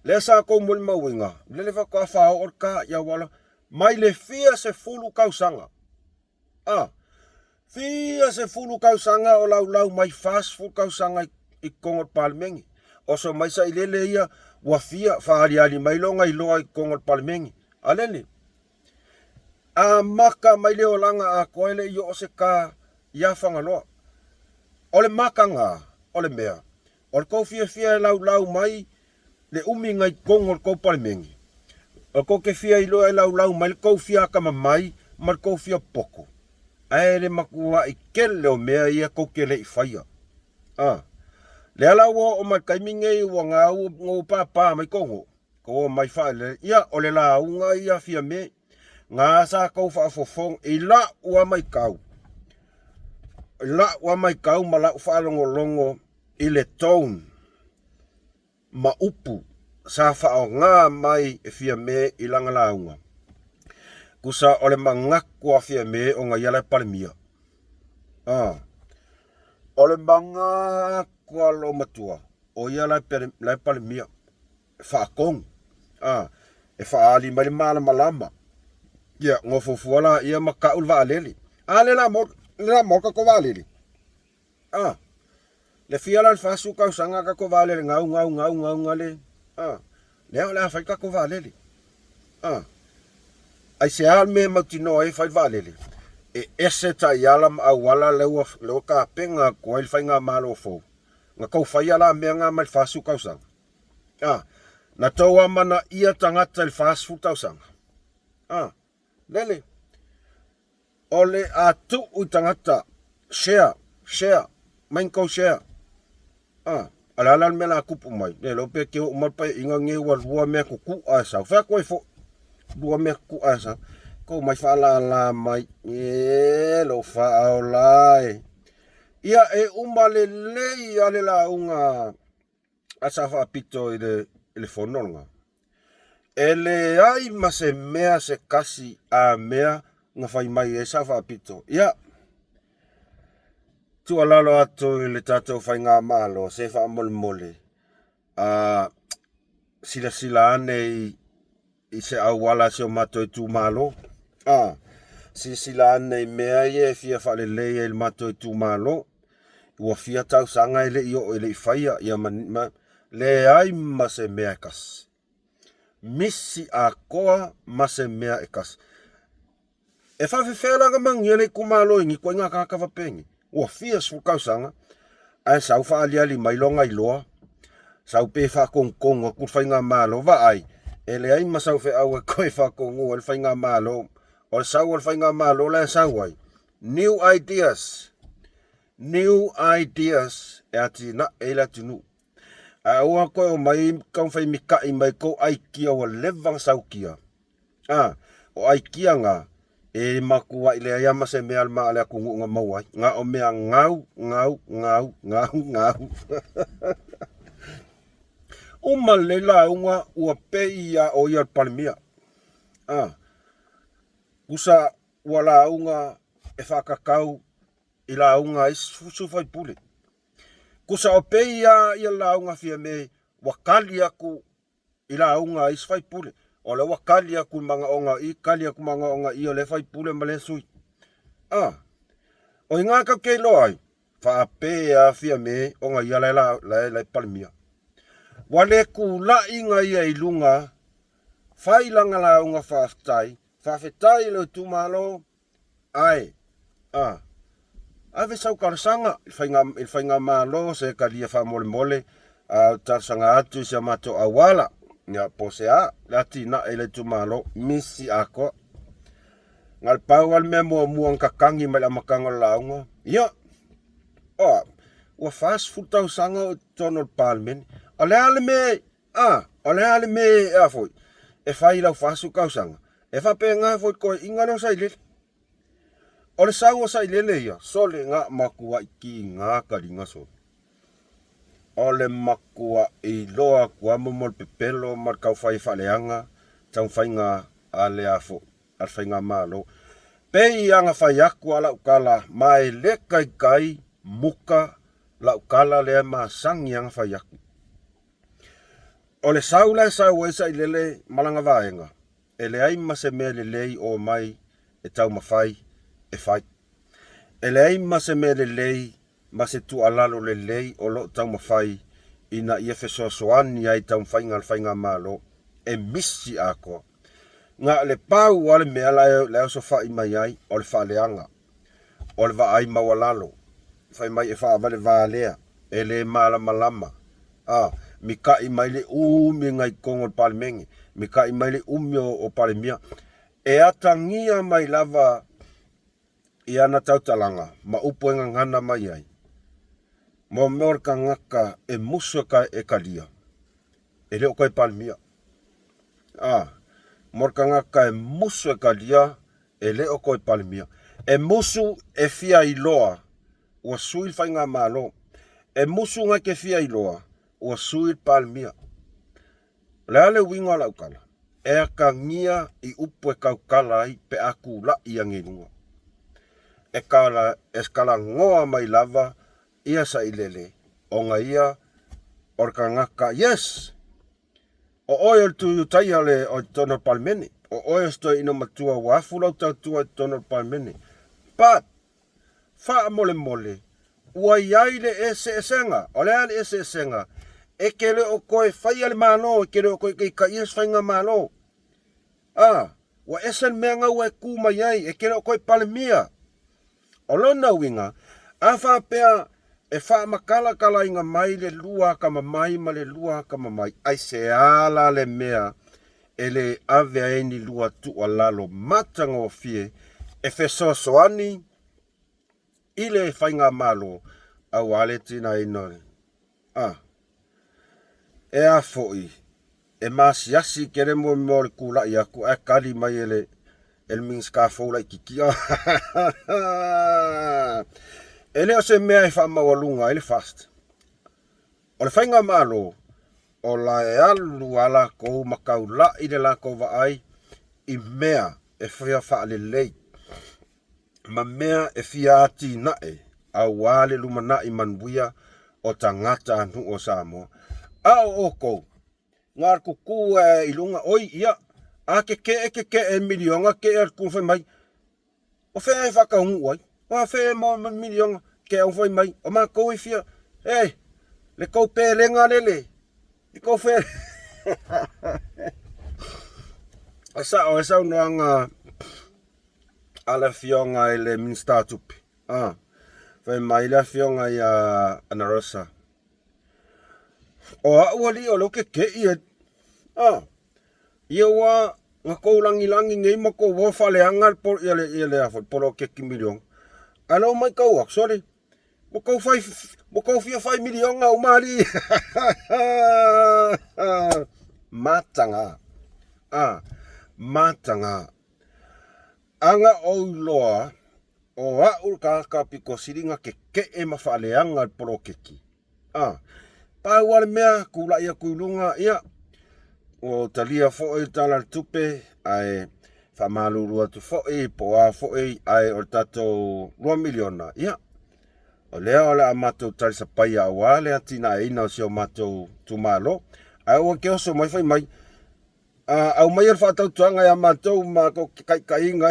Lea sa tou molimauina, lele faatoa faaoo le ta i auala mai le fia sefulu tausaga. A, fia sefulu tausaga o laulau mai 40 tausaga i totonu o le Palemene. Oso mai sailele ia ua fia faaaliali mai lona iloa i totonu o le Palemene. A lele, Amata mai le olaga atoa e le i oo se ta iā Fagaloa. O le mataga o le mea, o le tou fiafia e laulau mai le umi nai totonu o le tou Palemene, o tou te fia iloa e laulau mai le tou fia atamamai ma le tou fia poto, ae le matuai tele o mea ia tou te le i faia. A, lea la ua oo mai le taimi nei ua gau ua pāpā mai tou nuu, Kou mai faalele, ia, o le lauga ia Fiame, na sa kou faafofoga i la'u a maitau, i la'u a maitau ma la'u faalogologo i le tone ma upu sa faaaoga mai e Fiame i lana lauga. Tusa o le manatu a Fiame ona ia la e Palemia. A, o le manatu a loomatua, o ia la e Palemia. E faatonu, a, e faaali mai le malamalama. Ia, nofofoa laia ma tau le vaalele. A le la mo, le la mo tatou vaalele. A, le fia la le 40 tausaga tatou vaalele gau, gau, gau, gau, gale. A, lea o le a fai tatou vaalele. A, aisea le mea e mautinoa ai e fai le vaalele? E ese taiala ma auala lea ua lea ua tapena atu ai le faigamalo fou, na tou faia la mea na mai le 40 tausaga. A, na tou amanaia tagata i le 40 tausaga. A, lele, o le a tuu i tagata, share, share, mai ni tou share. A, o le a la le mea o le a tupu mai? Le iloa pe te oo mai le paeaiga lenei ua lua mea tutu'a e sau. Fai atu ai foi, lua mea tutu'a e sau. Tou mai faalala mai, e lou faaola e. Ia, e uma lelei lava le lauga a Sa Faapito i le, i le fono lena. E leai ma se mea se tasi a mea na fai mai ai Sa Faapito. Ia, tuualalo atu i le tatou faigamalo, se faamolemole, a silasila ane i i se auala a si o matou itumalo. A, silasila ane i mea ia e fia faalelei ai i le matou itumalo. Ua fia tausaga e le i oo e le i faia ia ma, ma leai ma se mea e tasi. Misi atoa ma se mea e tasi. E faafefea la ona manuia le itumalo i ni ituaiga tagata faapeni? Ua fia sefulu tausaga ae sau faaaliali mai lona iloa, sau pe faatonutonu atu le faigamalo. Vaai, e leai ma sau feau e toe faatonu ai le faigamalo. O le sau o le faigamalo la e sau ai, new ideas, new ideas e atinae ai le atunuu. Ae aua toe omai taumafai mita'i mai tou aikia ua leva ona sautia. A, o aikia na, e matuai leai lava ma se mea a le atunuu na maua ai. Na o mea gau, gau, gau, gau, gau. Uma lelei lauga ua pei lava o ia o le Palemia. A, tusa ua lauga e faatatau i lauga a isi sui usufono. Tusa o pei lava ia lauga a Fiame ua tali atu i lauga a isi faipule. O lea ua tali atu i manaoga i, tali atu i manaoga i o lea faipule ma lea sui. A, o i ina tatou te iloa ai, faapea Fiame ona ia la e, la e, la e Palemia. Ua le tulai na ia i luga, fai lana lauga faafetai, faafetai i lou itumalo, Ae, a, ave sau talosaga i le faiga, i le faigamalo se talia faamolemole, a o talosaga atu i si a matou auala, ia, po o se a, le atinae i le itumalo, misi atoa. Na o le pau lava le mea muamua na tatagi mai i le amataga o le lauga, ia, o, ua 40 tausaga o i totonu o le Palemene, o le a le mea, a, o le a le mea, a foi, e fai i lau 40 tausaga, E faapena foi le toeaina lea o Sailele. O le sau o Sailele ia, sole na matuai kiga taliga sole. O le matuai iloa atu lava mo le pepelo ma le taufai e faaleaga taumafaiga a le a foi, a le faigamalo. Pei lava na fai atu a lau tala, ma e le taitai muka lau tala lea e masani lava na fai atu. O le sau la e sau ai Sailele ma lana vaega, e leai ma se mea lelei o omai e taumafai e fai. E leai ma se mea lelei ma se tuualalo lelei o lo o taumafai ina ia fesoasoani ai i taumafaiga a le faigamalo, e misi atoa. Na o le pau lava le mea la e osofai mai ai, o le faaleaga, o le vaai maualalo, fai mai e faavalevalea, e le malamalama, a, mita'i mai le umi na i totonu o le Palemene, mita'i mai le umi o Palemia, e atagia mai lava i ana tautalaga ma upu e gagana mai ai, mo mea o le tagata e musu e talia, e le o toe Palemia. A, mo le tagata e musu e talia, e le o toe Palemia. E musu e fia iloa ua sui le faigamalo. E musu na te fia iloa ua sui le Palemia. O le a le uiga o lau tala? E atagia i upu e tautala ai pe a tula'i ane i luga. E kala, e talanoa mai lava ia Sailele ona ia o le tagata, yes! O oe o le Tuiutaia o le o totonu o le Palemene. O oe o se toeaina matua ua afu lau tautua i totonu o le Palemene. But, faamolemole, ua i ai le eseesega. O le a le eseesega? E te le o toe faia le Malo, e te le o toe taitaia se faigamalo. A, ua ese le mea na ua e tu mai ai, e te le o toe Palemia. O lona uiga, a faapea e faamakalakalaina mai le lua akamamai ma le lua akamamai, aisea la le mea e le ave ai ni lua tuualalo matagofie e fesoasoani i le faigamalo aua le tinaina o le a e a foi e masiasi tele mo mea o le tulai atu ae tali mai e le e le Minisita fou laitiiti. E le o se mea e faamaualuga ai le FAST. O le faigamalo, o la e alu a latou ma taulai le latou vaai i mea e fia faalelei ma mea e fia atinae aua le lumanai manuia o tagatanuu o Samoa. A o outou, na o le tutu lava i luga, oi ia, a tetee tetee i miliona tetee atu fai mai, O fea e faataunuu ai? O a fea e maua mai miliona? Ke au fai mai, o matou e fia, e, le tou pelega lele, le tou fe... E sao e saunoaga a le afioga i le Minisita o Tupe. Ah, fai mai le afioga ia Anarosa, o au alii o lea ou te te'i e... Ah, Ia ua na tou lagilagi nei ma tou o faaleaga le polo, ia le, ia le a foi, poloketi miliona. Ae lea ua matau atu, sole, ua tou fai, ua tou fia fai miliona uma alii. Mataga. Ah, mataga. Ana ou iloa, o au le tagata pito sili na tetee ma faaleaga le poloketi. A, pau lava le mea, tulai atu i luga, ia, ua ou talia foi le Tala o le Tupe, ae faamalulu atu foi po o a foi, ae o le tatou $2 miliona, ia, o lea o le a matou talisapaia aua le atinaeina o si o matou itumalo. Ae aua e te oso mai fai mai, aumaia le faatautoaga ia matou ma matou taitaiga.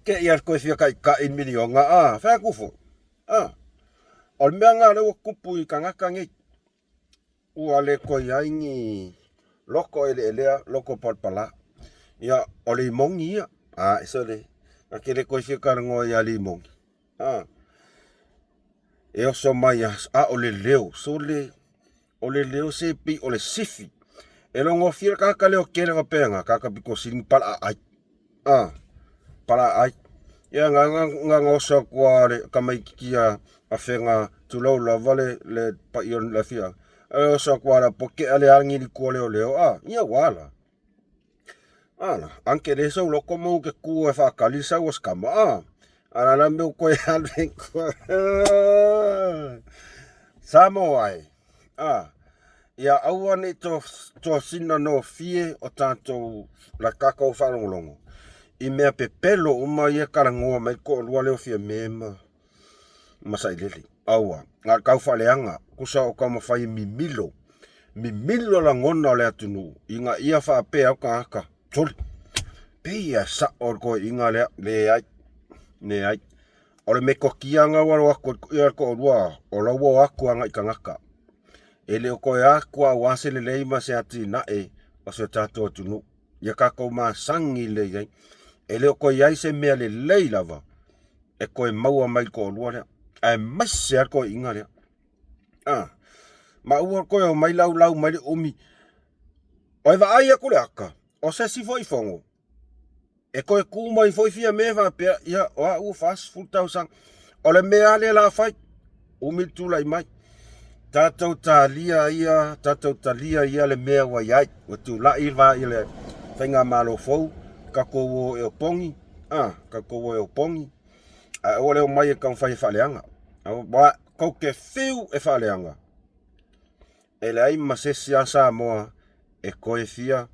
Te i a koe fia taitai i miliona, a, fai atu foi. A, o le mea lena lea ua tupu i tagata nei, ua le toe i ai ni loko eleelea, loko palapala. Ia, o le imogi ia, a, sole, na te le toe fia talanoa ia le imogi. A, e oso mai a, a o le leo, sole, O le leo se pei o le sifi. E logofia le tagata leo tele faapena, tagata pito sili ni palaaai. A, palaaai. Ia na na na na oso atu a le tamaitiiti a Afega tulou lava le le paia o le afioaga. E oso atu a le po tea le agi i tua leoleo a, ia ua ala. Ala, anke le sau loko mau ke ku e whaakali sau o skama, a. Ala la meu koe alu e kua. Samoa e. A, ia aua nei to, to sina no fie o tātou, la kākou whaalongolongo. I mea pepelo uma ia kalangoa mai ko lua leo fia mema. Ma sailele. Aua, ngā kau whaleanga, kusa o taumawhai e mimilo. Mimilo lagona o le atunuu, ina ia faapea au tagata, sole, pei e sao le toeaina lea, leai, leai. O le metotia na ua alu atu ai le toalua, o la ua o atu agai tagata. E le o toe atu aua se lelei ma se atinae o si o tatou atunuu. Ia tatou masani lelei ai. E le o toe i ai se mea lelei lava e toe maua mai le toalua lea, aemaise lava le toeaina lea. A, ma ua toe omai laulau mai le umi. O e vaai atu le ata, o se isi foi fono, e toe tu mai foi Fiame faapea, ia, o au ua 40 tausaga. O le mea lava lea o le a fai, umi le tulai mai. Tatou talia ia, tatou talia ia le mea ua i ai. Ua tulai va i le faigamalo fou, tatou o e opogi, a, tatou o e opogi, ae aua le omai e taumafai e faaleaga. Aua tou te fiu e faaleaga, e leai ma se isi lava Samoa e toe fia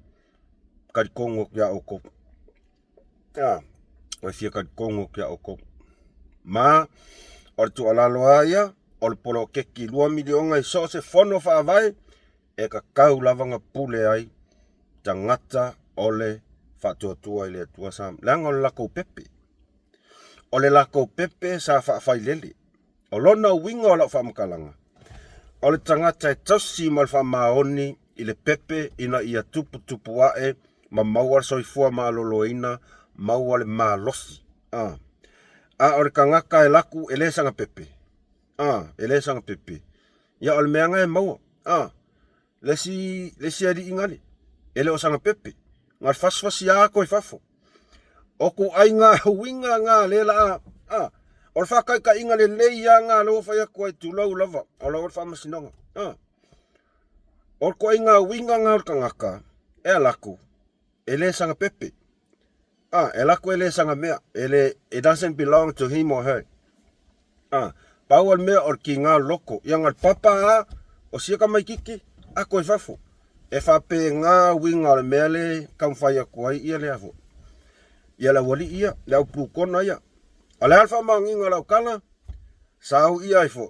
talitonu atu ia outou. A, toe fia talitonu atu ia outou. Ma, o le tuualalo lava ia, o le poloketi $2 miliona i so o se fono faavae, e tatau lava ona pule ai tagata o le faatuatua i le Atua sa, leaga o le latou pepe. O le latou pepe sa faafailele. O lona uiga o lau faamatalaga, o le tagata e tausi ma le faamaoni i le pepe ina ia tuputupu ae ma maua le soifua maloloina, maua le malosi. A, a o le tagata e laku e le saga pepe. A, e le saga pepe. Ia o le mea nga e maua. A, le isi, le isi alii ngale, e le o saga pepe. Na le fasifasi a koe fafo. O ku aiga uiga nga le la a, o le faataitaiga lelei a nga lea ua fai atu ai tulou lava, o lau le faamasinoga. A, o le koaiga uiga nga o le tagata e ala atu, e le saga pepe. Ah, e lako e le saga mea, e le, it doesn't belong to him or her. Ah, pau o le mea o le kiga loko, ia nga le papa a, o sia ka maikiki, a koe fafo. E faapena uiga o le mea le taumafai atu ai ia lea foi. Ia le aualii ia, le au plukona ia. O le a le faamaoniga o lau tala, sau ia ai foi.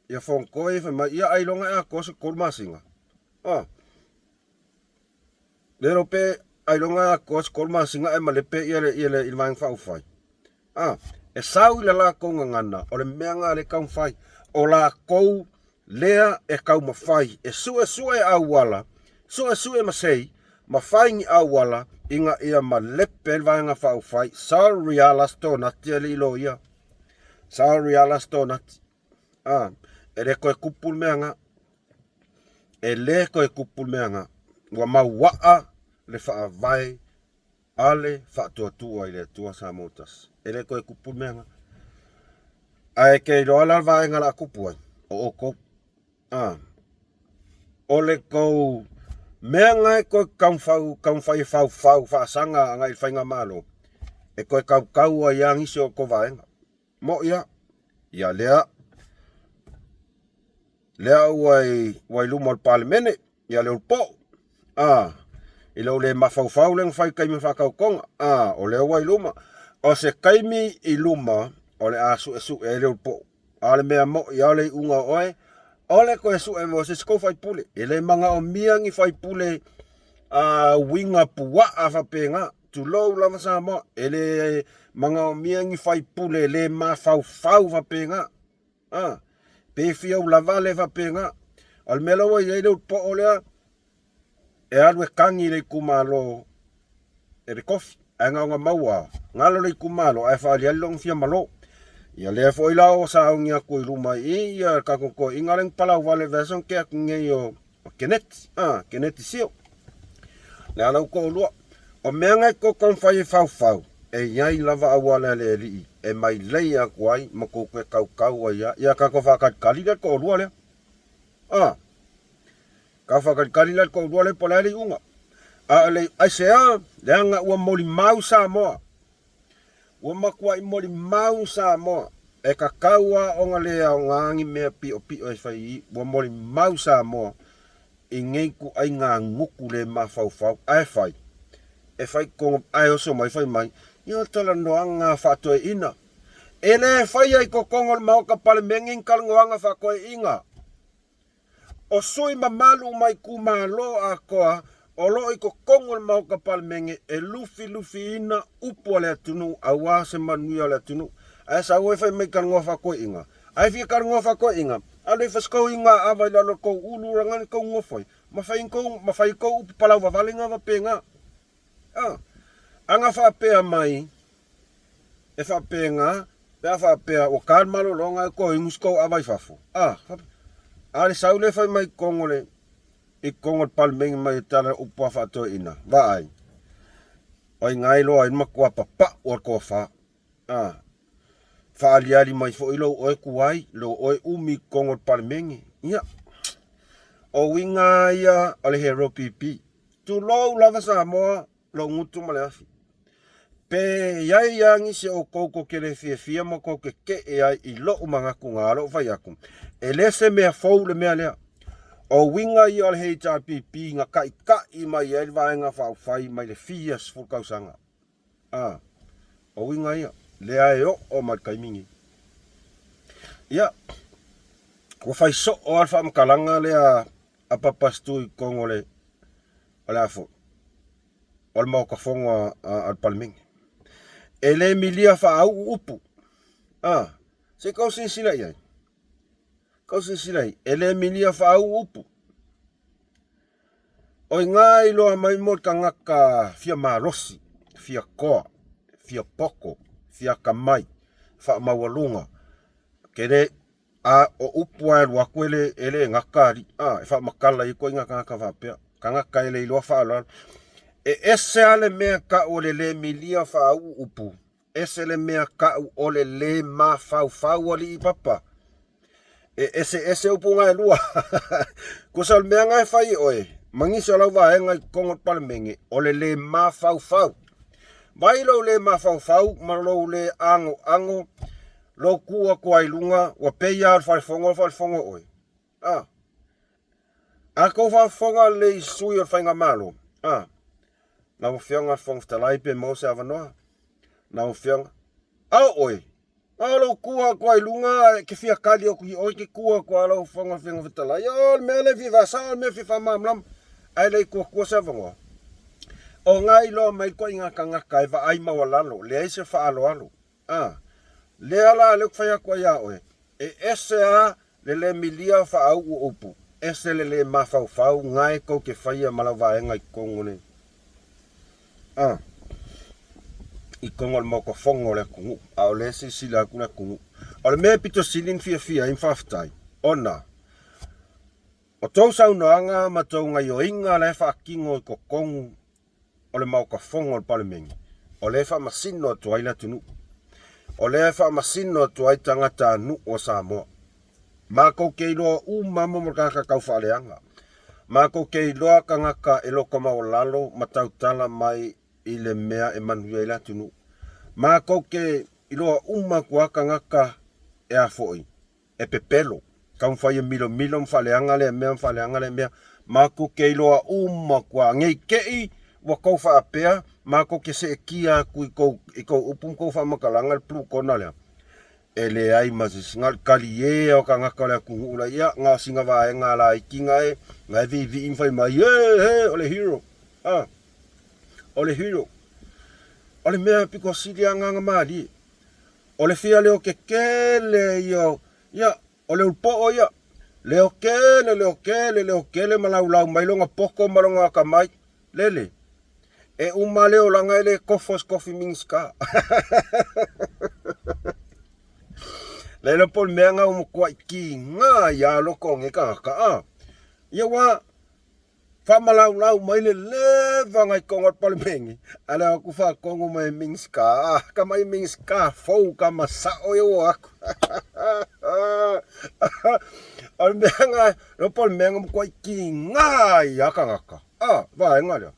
Ia fonotoe fai mai, ia ailoga e atoa se 3 masina. Ah, Le iloa pe ailoga atoa se 3 masina ae malepe ia le ia le i le Vaega Faaupufai. A, e sau i le latou gagana, o le mea lena lea e taumafai. O latou lea e taumafai e suesue auala, suesue masei, ma fai ni auala ina ia malepe ai le Vaega Faaupufai. Sorry Alastonati e le i loia. Sorry Alastonati. A, e le toe kupu le mea lena. E le toe kupu le mea lena. Ua mauaa le faavae a le Faatuatua i le Atua Samoa Tasi. E le toe kupu le mea lena. Ae ke iloa la le vaega o le a kupu ai, o outou. A, o le tou mea lena e toe taumafau, taumafai e faufau faasaga agai i le faigamalo, e toe tautau ai lava nisi o outou vaega. Moʻi a. Ia lea. Lea ua i, ua i luma o le Palemene, ia le Ulupo'u. A, i lou le mafaufau lea na fai i taimi o faatautoga. A, o lea ua i luma. O se taimi i luma o le a suesue ai le Ulupo'u. A o le mea moʻi a o le iuga o oe, o le toe sue mai o se isi tou faipule. E le manaomia ni faipule a uiga puaa faapena. Tulou lava Samoa, e le manaomia ni faipule le mafaufau faapena. A, pe fia ulavale faapena. O le mea la ua i ai le ulupoo lea, e alu e kagi i le itumalo e le kofi, ae na ona maua galo le itumalo ae faaaliali lona fia malo. Ia lea foi la ua sauni atu i luma i i ia le tatou toeaina lea na palauvale i le vaiaso na tea atu nei o o Keneti, a, Keneti Sio. Le ala ua toalua. O mea na e tou taumafai e faufau, e i ai lava auala a le Alii e mailei atu ai ma tou toe tautau ai lava. Ia tatou faatalitali lea le toalua lea. A, tatou faatalitali lea le toalua lea po o le a le iuga. A o le aisea, leaga ua molimau Samoa. Ua matuai molimau Samoa, e tatau lava ona le aoga ni mea piopio e fai i i. Ua molimau Samoa i nei ituaiga gutu le mafaufau. Ae fai, e fai totonu, ae oso mai fai mai, ia o le talanoaga faatoeaina. E le faia i totonu o le Maota Palemene ni talanoaga faatoeaina. O sui mamalu mai itumalo atoa o lo o i totonu o le Maota Palemene e lufilufiina upu a le atunuu aua se manuia o le atunuu. Ae sau ai fai mai talanoa faatoeaiga. Ae fia talanoa faatoeaiga, alu e fasi tou iga ava i lalo o tou ulu lagani tou nofo ai, ma fai tou, ma fai tou upu palau vavale na faapena. A, ana faapea mai, E faapena, pe a faapea ua ta le malologa ae toe inu si tou ava i fafo, a, a le sau lea fai mai i totonu o le, i totonu o le Palemene mai e tala upu a faatoeaina, vaai, o i ina e iloa ai le matua papau o le tofa, a, faaaliali mai foi lou oe tuai, lou oe umi i totonu o le Palemene. Ia, o uiga lava ia o le Hero PP. Tulou lava Samoa, lou gutu ma le afi. Pe i ai lava nisi o outou tou te le fiafia ma tou te te'e ai i lo'u manatu na lou fai atu, e le se mea fou le mea lea. O uiga ia o le HRPP na taʻitaʻi mai ai le Vaega Faaupufai mai le fia 10 tausaga. A, o uiga ia, lea e oo mai le taimi nei. Ia, ua fai soo lava le faamatalaga lea a Papa Stu i totonu o le, o le a foi, o le Maota Fono a, a, a le Palemene. E le milia faauu upu. A, se i tau silasila i ai. Tau silasila i ai. E le milia faauu upu. O iga e iloa mai mo le tagata fia malosi, fia toa, fia poto, fia akamai, faamaualuga, ke le, a o upu lava e alu atu e le, e le gata alii, a, e faamatala ai ituaiga tagata faapea, tagata e le iloa faaaloalo. E ese lava le mea tau o le le milia faauu upu, ese le mea tau o le le mafaufau alii papa. E eseese upu na e lua. Tusa o le mea na e fai e oe, ma nisi o lau vaega i totonu o le Palemene, o le le mafaufau. Vai lou le mafaufau ma lou le anoano, lou tu atu ai luga, ua pei lava o le falefono o le falefono oe. A. A tou faafofoga lelei i sui o le Faigamalo, a. Lau Afioga i le Fofoga Fetalai pe maua se avanoa. Lau Afioga, a o oe, a o lou tu atu ai luga e ke fia kali atu i oe ke tu atu a lau Afioga i le Fofoga Fetalai. O le mea lea e fia faasao, o le mea e fia faamalamalama, ae le i tuatua se avanoa. O na iloa mai ituaiga tagata e vaai maualalo, leai se faaaloalo. A, lea la lea ou te fai atu ai ia oe, e ese a le le milia faau'u upu, ese le le mafaufau gae tou te faia ma lau vaega i totonu o le, a, i totonu o le Maota Fono o le atunuu, a o lea e silasila atu le atunuu. O le mea e pito sili ona fiafia ai ma faafetai, ona o tou saunoaga ma tou gaioiga la e faatino i totonu o le Maota Fono o le Palemene, o lea e faamasino atu ai le atunuu. O lea e faamasino atu ai tagatanuu o Samoa. Matou te iloa uma mo tagata taufaaleaga. Matou te iloa tagata e loto maualalo ma tautala mai i le mea e manuia ai le atunuu. Matou te iloa uma atu lava tagata e a foi, e pepelo, taumafai e milomilo ma faaleaga lea mea ma faaleaga lea mea. Matou te iloa uma atu lava, nei te i ua tou faapea, matou te seetia atu i tou, i tou upu ma tou faamatalaga le plukona lea. E leai ma se isi, na o le talie lava o tagata o le atunuu la, ia, na o sina vaega laiti na e, na e viivii ma fai mai, e, he, o le hero, a, o le hero. O le mea pito sili agaga malie. O le fia leo kekele ia, ia, o le ulupoo ia. Leo kele, leo kele, leo kele ma laulau mai lona poto ma lona akamai. Lele, e uma le olaga e le kofo se kofi Minisita. Lele po o le mea na ua matuai kiga ia loko o nei tagata, a. Ia ua, Faamalaulau mai le leva ngai tonu o le Palemene, a le o atu faatonu mai e Minisita, ah, ka mai Minisita fou ka masao ia ua atu. O le mea na, le po o le mea na matuai kiga ai a tagata, ah, vaega lea.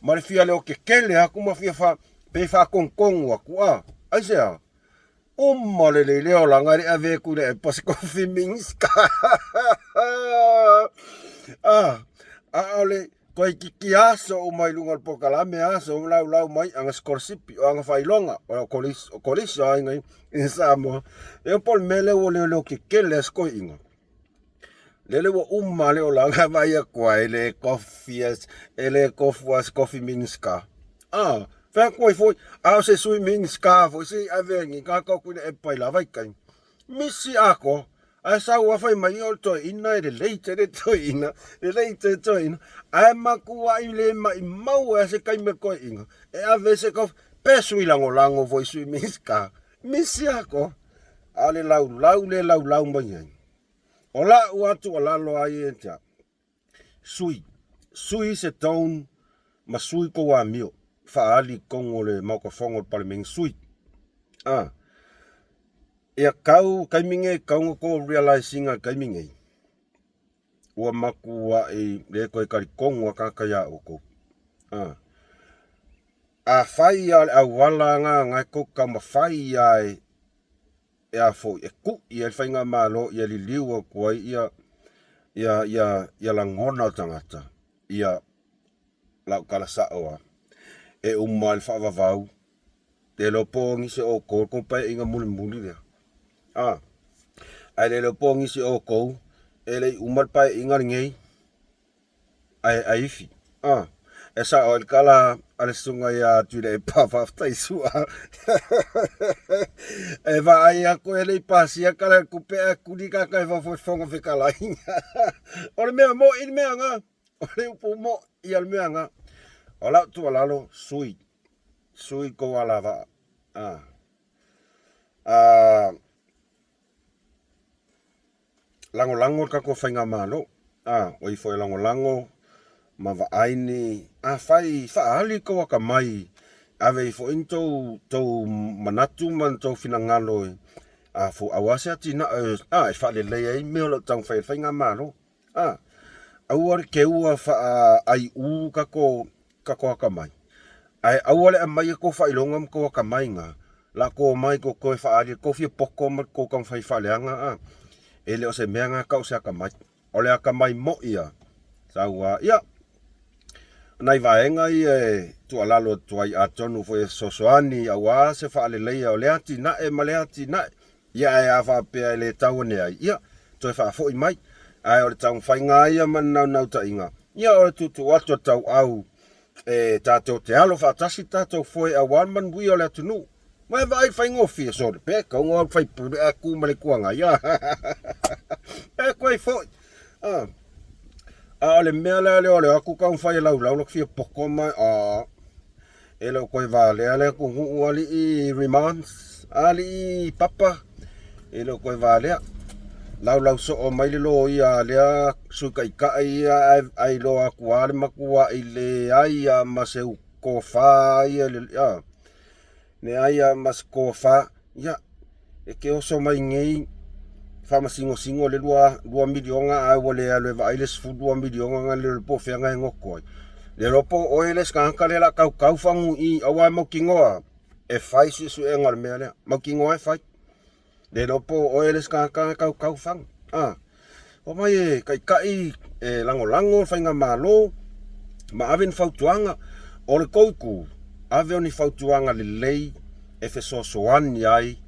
Ma le fia leo kekele atu ma fia fa, pe faatonutonu atu, ah, aisea? Uma lelei le olaga e le ave atu i le epa se kofi Minisita. Ah, a o le toeitiiti aso uma i luga o le polokalame aso uma laulau mai aga sikolasipi o aga faailoga o kolisi o kolisi o aiga i Samoa. E po o le mea lea ua leoleo kekele a si toeaina. Lele ua uma le olaga vaai atu ai le kofi e le kofu a se kofi Minisita. Ah, fai atu ai foi, a o se sui Minisita foi se i ave ni tagata o Tuilaepa i la vaitaimi. Misi atoa, ae sau lava fai mai o le toeaina e lelei tele toeaina, lelei tele toeaina. Ae matuai le maimau ai se taimi o le toeaina e ave ai se kofi, pe sui lagolago foi i sui Minisita. Misi atoa, a o le laulau le laulau mai ai. O la'u lava tuualalo a ia ia te a'u, sui, sui se tone ma sui kou amio faaali i totonu o le Maota Fono o le Palemene, sui. A, ia kau taimi nei, kau na tou realize ina i le taimi nei, ua matuai le toe talitonu lava tagata ia outou. A, afai lava o le auala lena na e tou te taumafai lava e e a foi, e kuʻi ai le faigamalo ia liliu atu ai ia ia ia ia lagona o tagata, ia lau tala sao lava, e uma ai le faavavau, le iloa po o nisi o outou le tou paeaiga mulimuli lea, a, ae le iloa po o nisi o outou e le i uma le paeaiga lenei. Ae ae ifi. Ah, e sao ai le tala a le susuga ia Tuilaepa, faafetai Sua. E vaai atu e le i pasia tala le tupe ae tuli tagata i fafo i Fofoga Fetalai. O le mea moʻi le mea na. O le upu moʻi a le mea na. O lau tuualalo, sui. Sui kou alavaa. Ah. Lagolago le tatou faigamalo, a, o ifo e lagolago ma vaai ni, afai faaali tou atamai, ave ai foi ni tou tou manatu ma ni tou finagalo e a fo aua se atinae a e faaleleia ai mea o lo o taumafai e le faigamalo. A, aua le teua faaaiu tatou tatou atamai, ae aua le aumaia tou faailoga ma tou atamai na, latou omai tou toe faaali tou fia poto ma tou taumafai e faaleaga a. E le o se mea na tau o se atamai. O le atamai moi a, sau a, ia, o nai vaega ia e tuualalo atu ai atonu foi e fesoasoani aua se faaleleia o lea atinae ma lea atinae. Ia ae a faapea e le tau ane ai, ia, toe faafoi mai. Ae o le taumafaiga lava ia ma le naunautaiga, ia o le tuutuu atu o le tauau e tatou te alo faatasi le tatou foe aua le manuia o le atunuu. Ma e vaai i le faigofie, sole, pe tatau ona o atu faipule ae tu ma le Itu Agai, a e toe foi. A, a o le mea la lea o le o atu taumafai e laulau lota fia poto ma, a, E le o toe valea le atunuu alii Remands, alii Papa, e le o toe valea. Laulau soo mai le loia a lea Sui Taitai ia ae, ae iloa atu lava le matuai leai lava ma se tofa ia le, a, leai lava ma se tofa. Ia, e te oso mai nei faamasinosino le 2 miliona ae ua le alu e vaai le 12 miliona na le iloa po o fea na e goto ai. Le iloa po o oe le isi tagata lea o le a tautau fagu i i aua e mautinoa e fai suesuega o le mea lea. Mautinoa e fai. Le iloa po o oe le isi tagata na tautau fagu. A. Omai e taitai, e lagolago le faigamalo ma ave ni fautuaga. O le tou itu, ave o ni fautuaga lelei e fesoasoani ai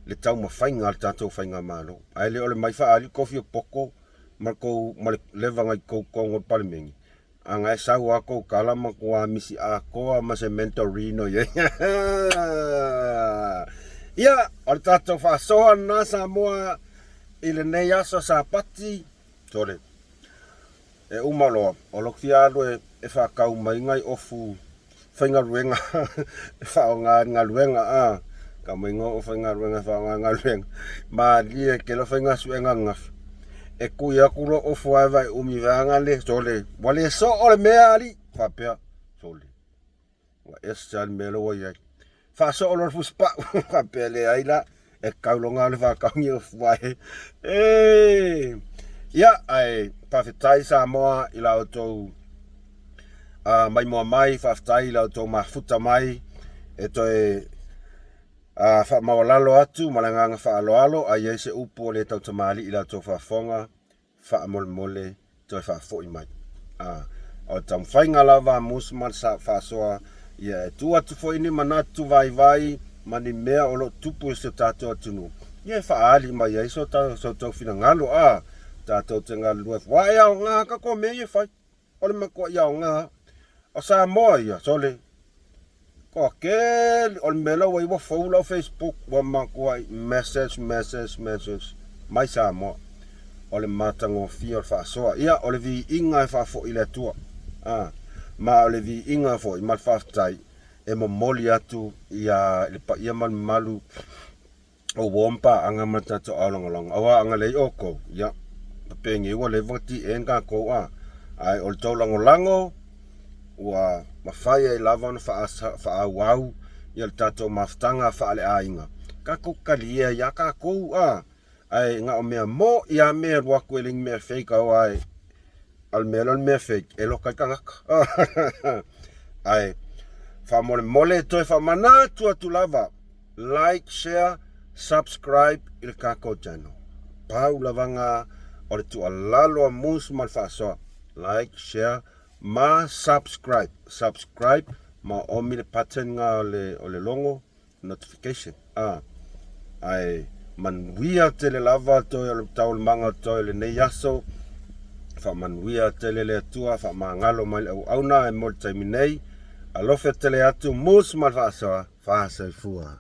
le taumafaiga a le tatou faigamalo. Ae le o le mai faaali le tou fia poto ma le tou ma le leva na i tou totonu o le Palemene, a na e sau lava tou tala matua misi atoa ma se mentorino i ai. Ia, o le tatou faasoa lena Samoa i lenei aso Sapati, sole, e uma loa, o lou fia alu e, e faatau mai nai ofu faigaluega e faaaoga i le galuega, a, tau mai nai ofu faigaluega e faaaoga i le galuega, malie tele o faiga suega ananafi, e tui atu loa ofu ae vaai umi vaega le, sole, ua le soo le mea alii, faapea, sole. Ua ese lava le mea lea ua i ai. Faasoo loa le fusipau, faapea leai la, e tatau loa ona alu e faatau ni ofu ae. E! Ia, ae faafetai Samoa i la outou maimoa mai, faafetai i la outou mafuta mai e toe faamaualalo atu ma le agaga faaaloalo, a i ai se upu ua le tautamalii i la outou faafofoga, faamolemole toe faafoi mai. A, o le taumafaiga lava a Mus ma le faasoa, ia e tuu atu foi ni manatu vaivai ma ni mea o lo o tupu i si o tatou atunuu, ia e faaali mai ai so tou finagalo, a, tatou te galulue aua e aoga tatou mea ia e fai. O le matuai aoga. O Samoa ia, sole, toatele, o le mea la ua i ai ua fou lau Facebook, ua matuai message, message, message mai Samoa. O le matagofie o le faasoa. Ia, o le viiga e faafoi i le Atua. A, ma o le viiga foi ma le faafetai e momoli atu ia le paia ma le mamalu o uo ma paaga ma le tatou ao lagolago. Aua a na leai outou, ia, penei ua leva ona TN tatou, a, ae o le tou lagolago ua mafai ai lava ona faaauau ia le tatou mafutaga faaleaiga. Tatou talia ia tatou, a, ae na o mea moi lava mea e alu atu e le ni mea fake aua e o le mea lea o le mea fake e loka ai tagata. Ae faamolemole toe faamanatu atu lava Like, share, subscribe i le tatou channel. Pau lava na o le tuualalo a Mus ma le faasoa. Like, share ma subscribe. Subscribe ma omi le button na o le, o le logo notification. Ah, ae manuia tele lava toe o le taualumaga o toe lenei aso. Faamanuia tele le Atua, faamagalo mai le auauna e mo le taimi nei. Alofa tele atu Mus ma le faasoa. Faasoifua.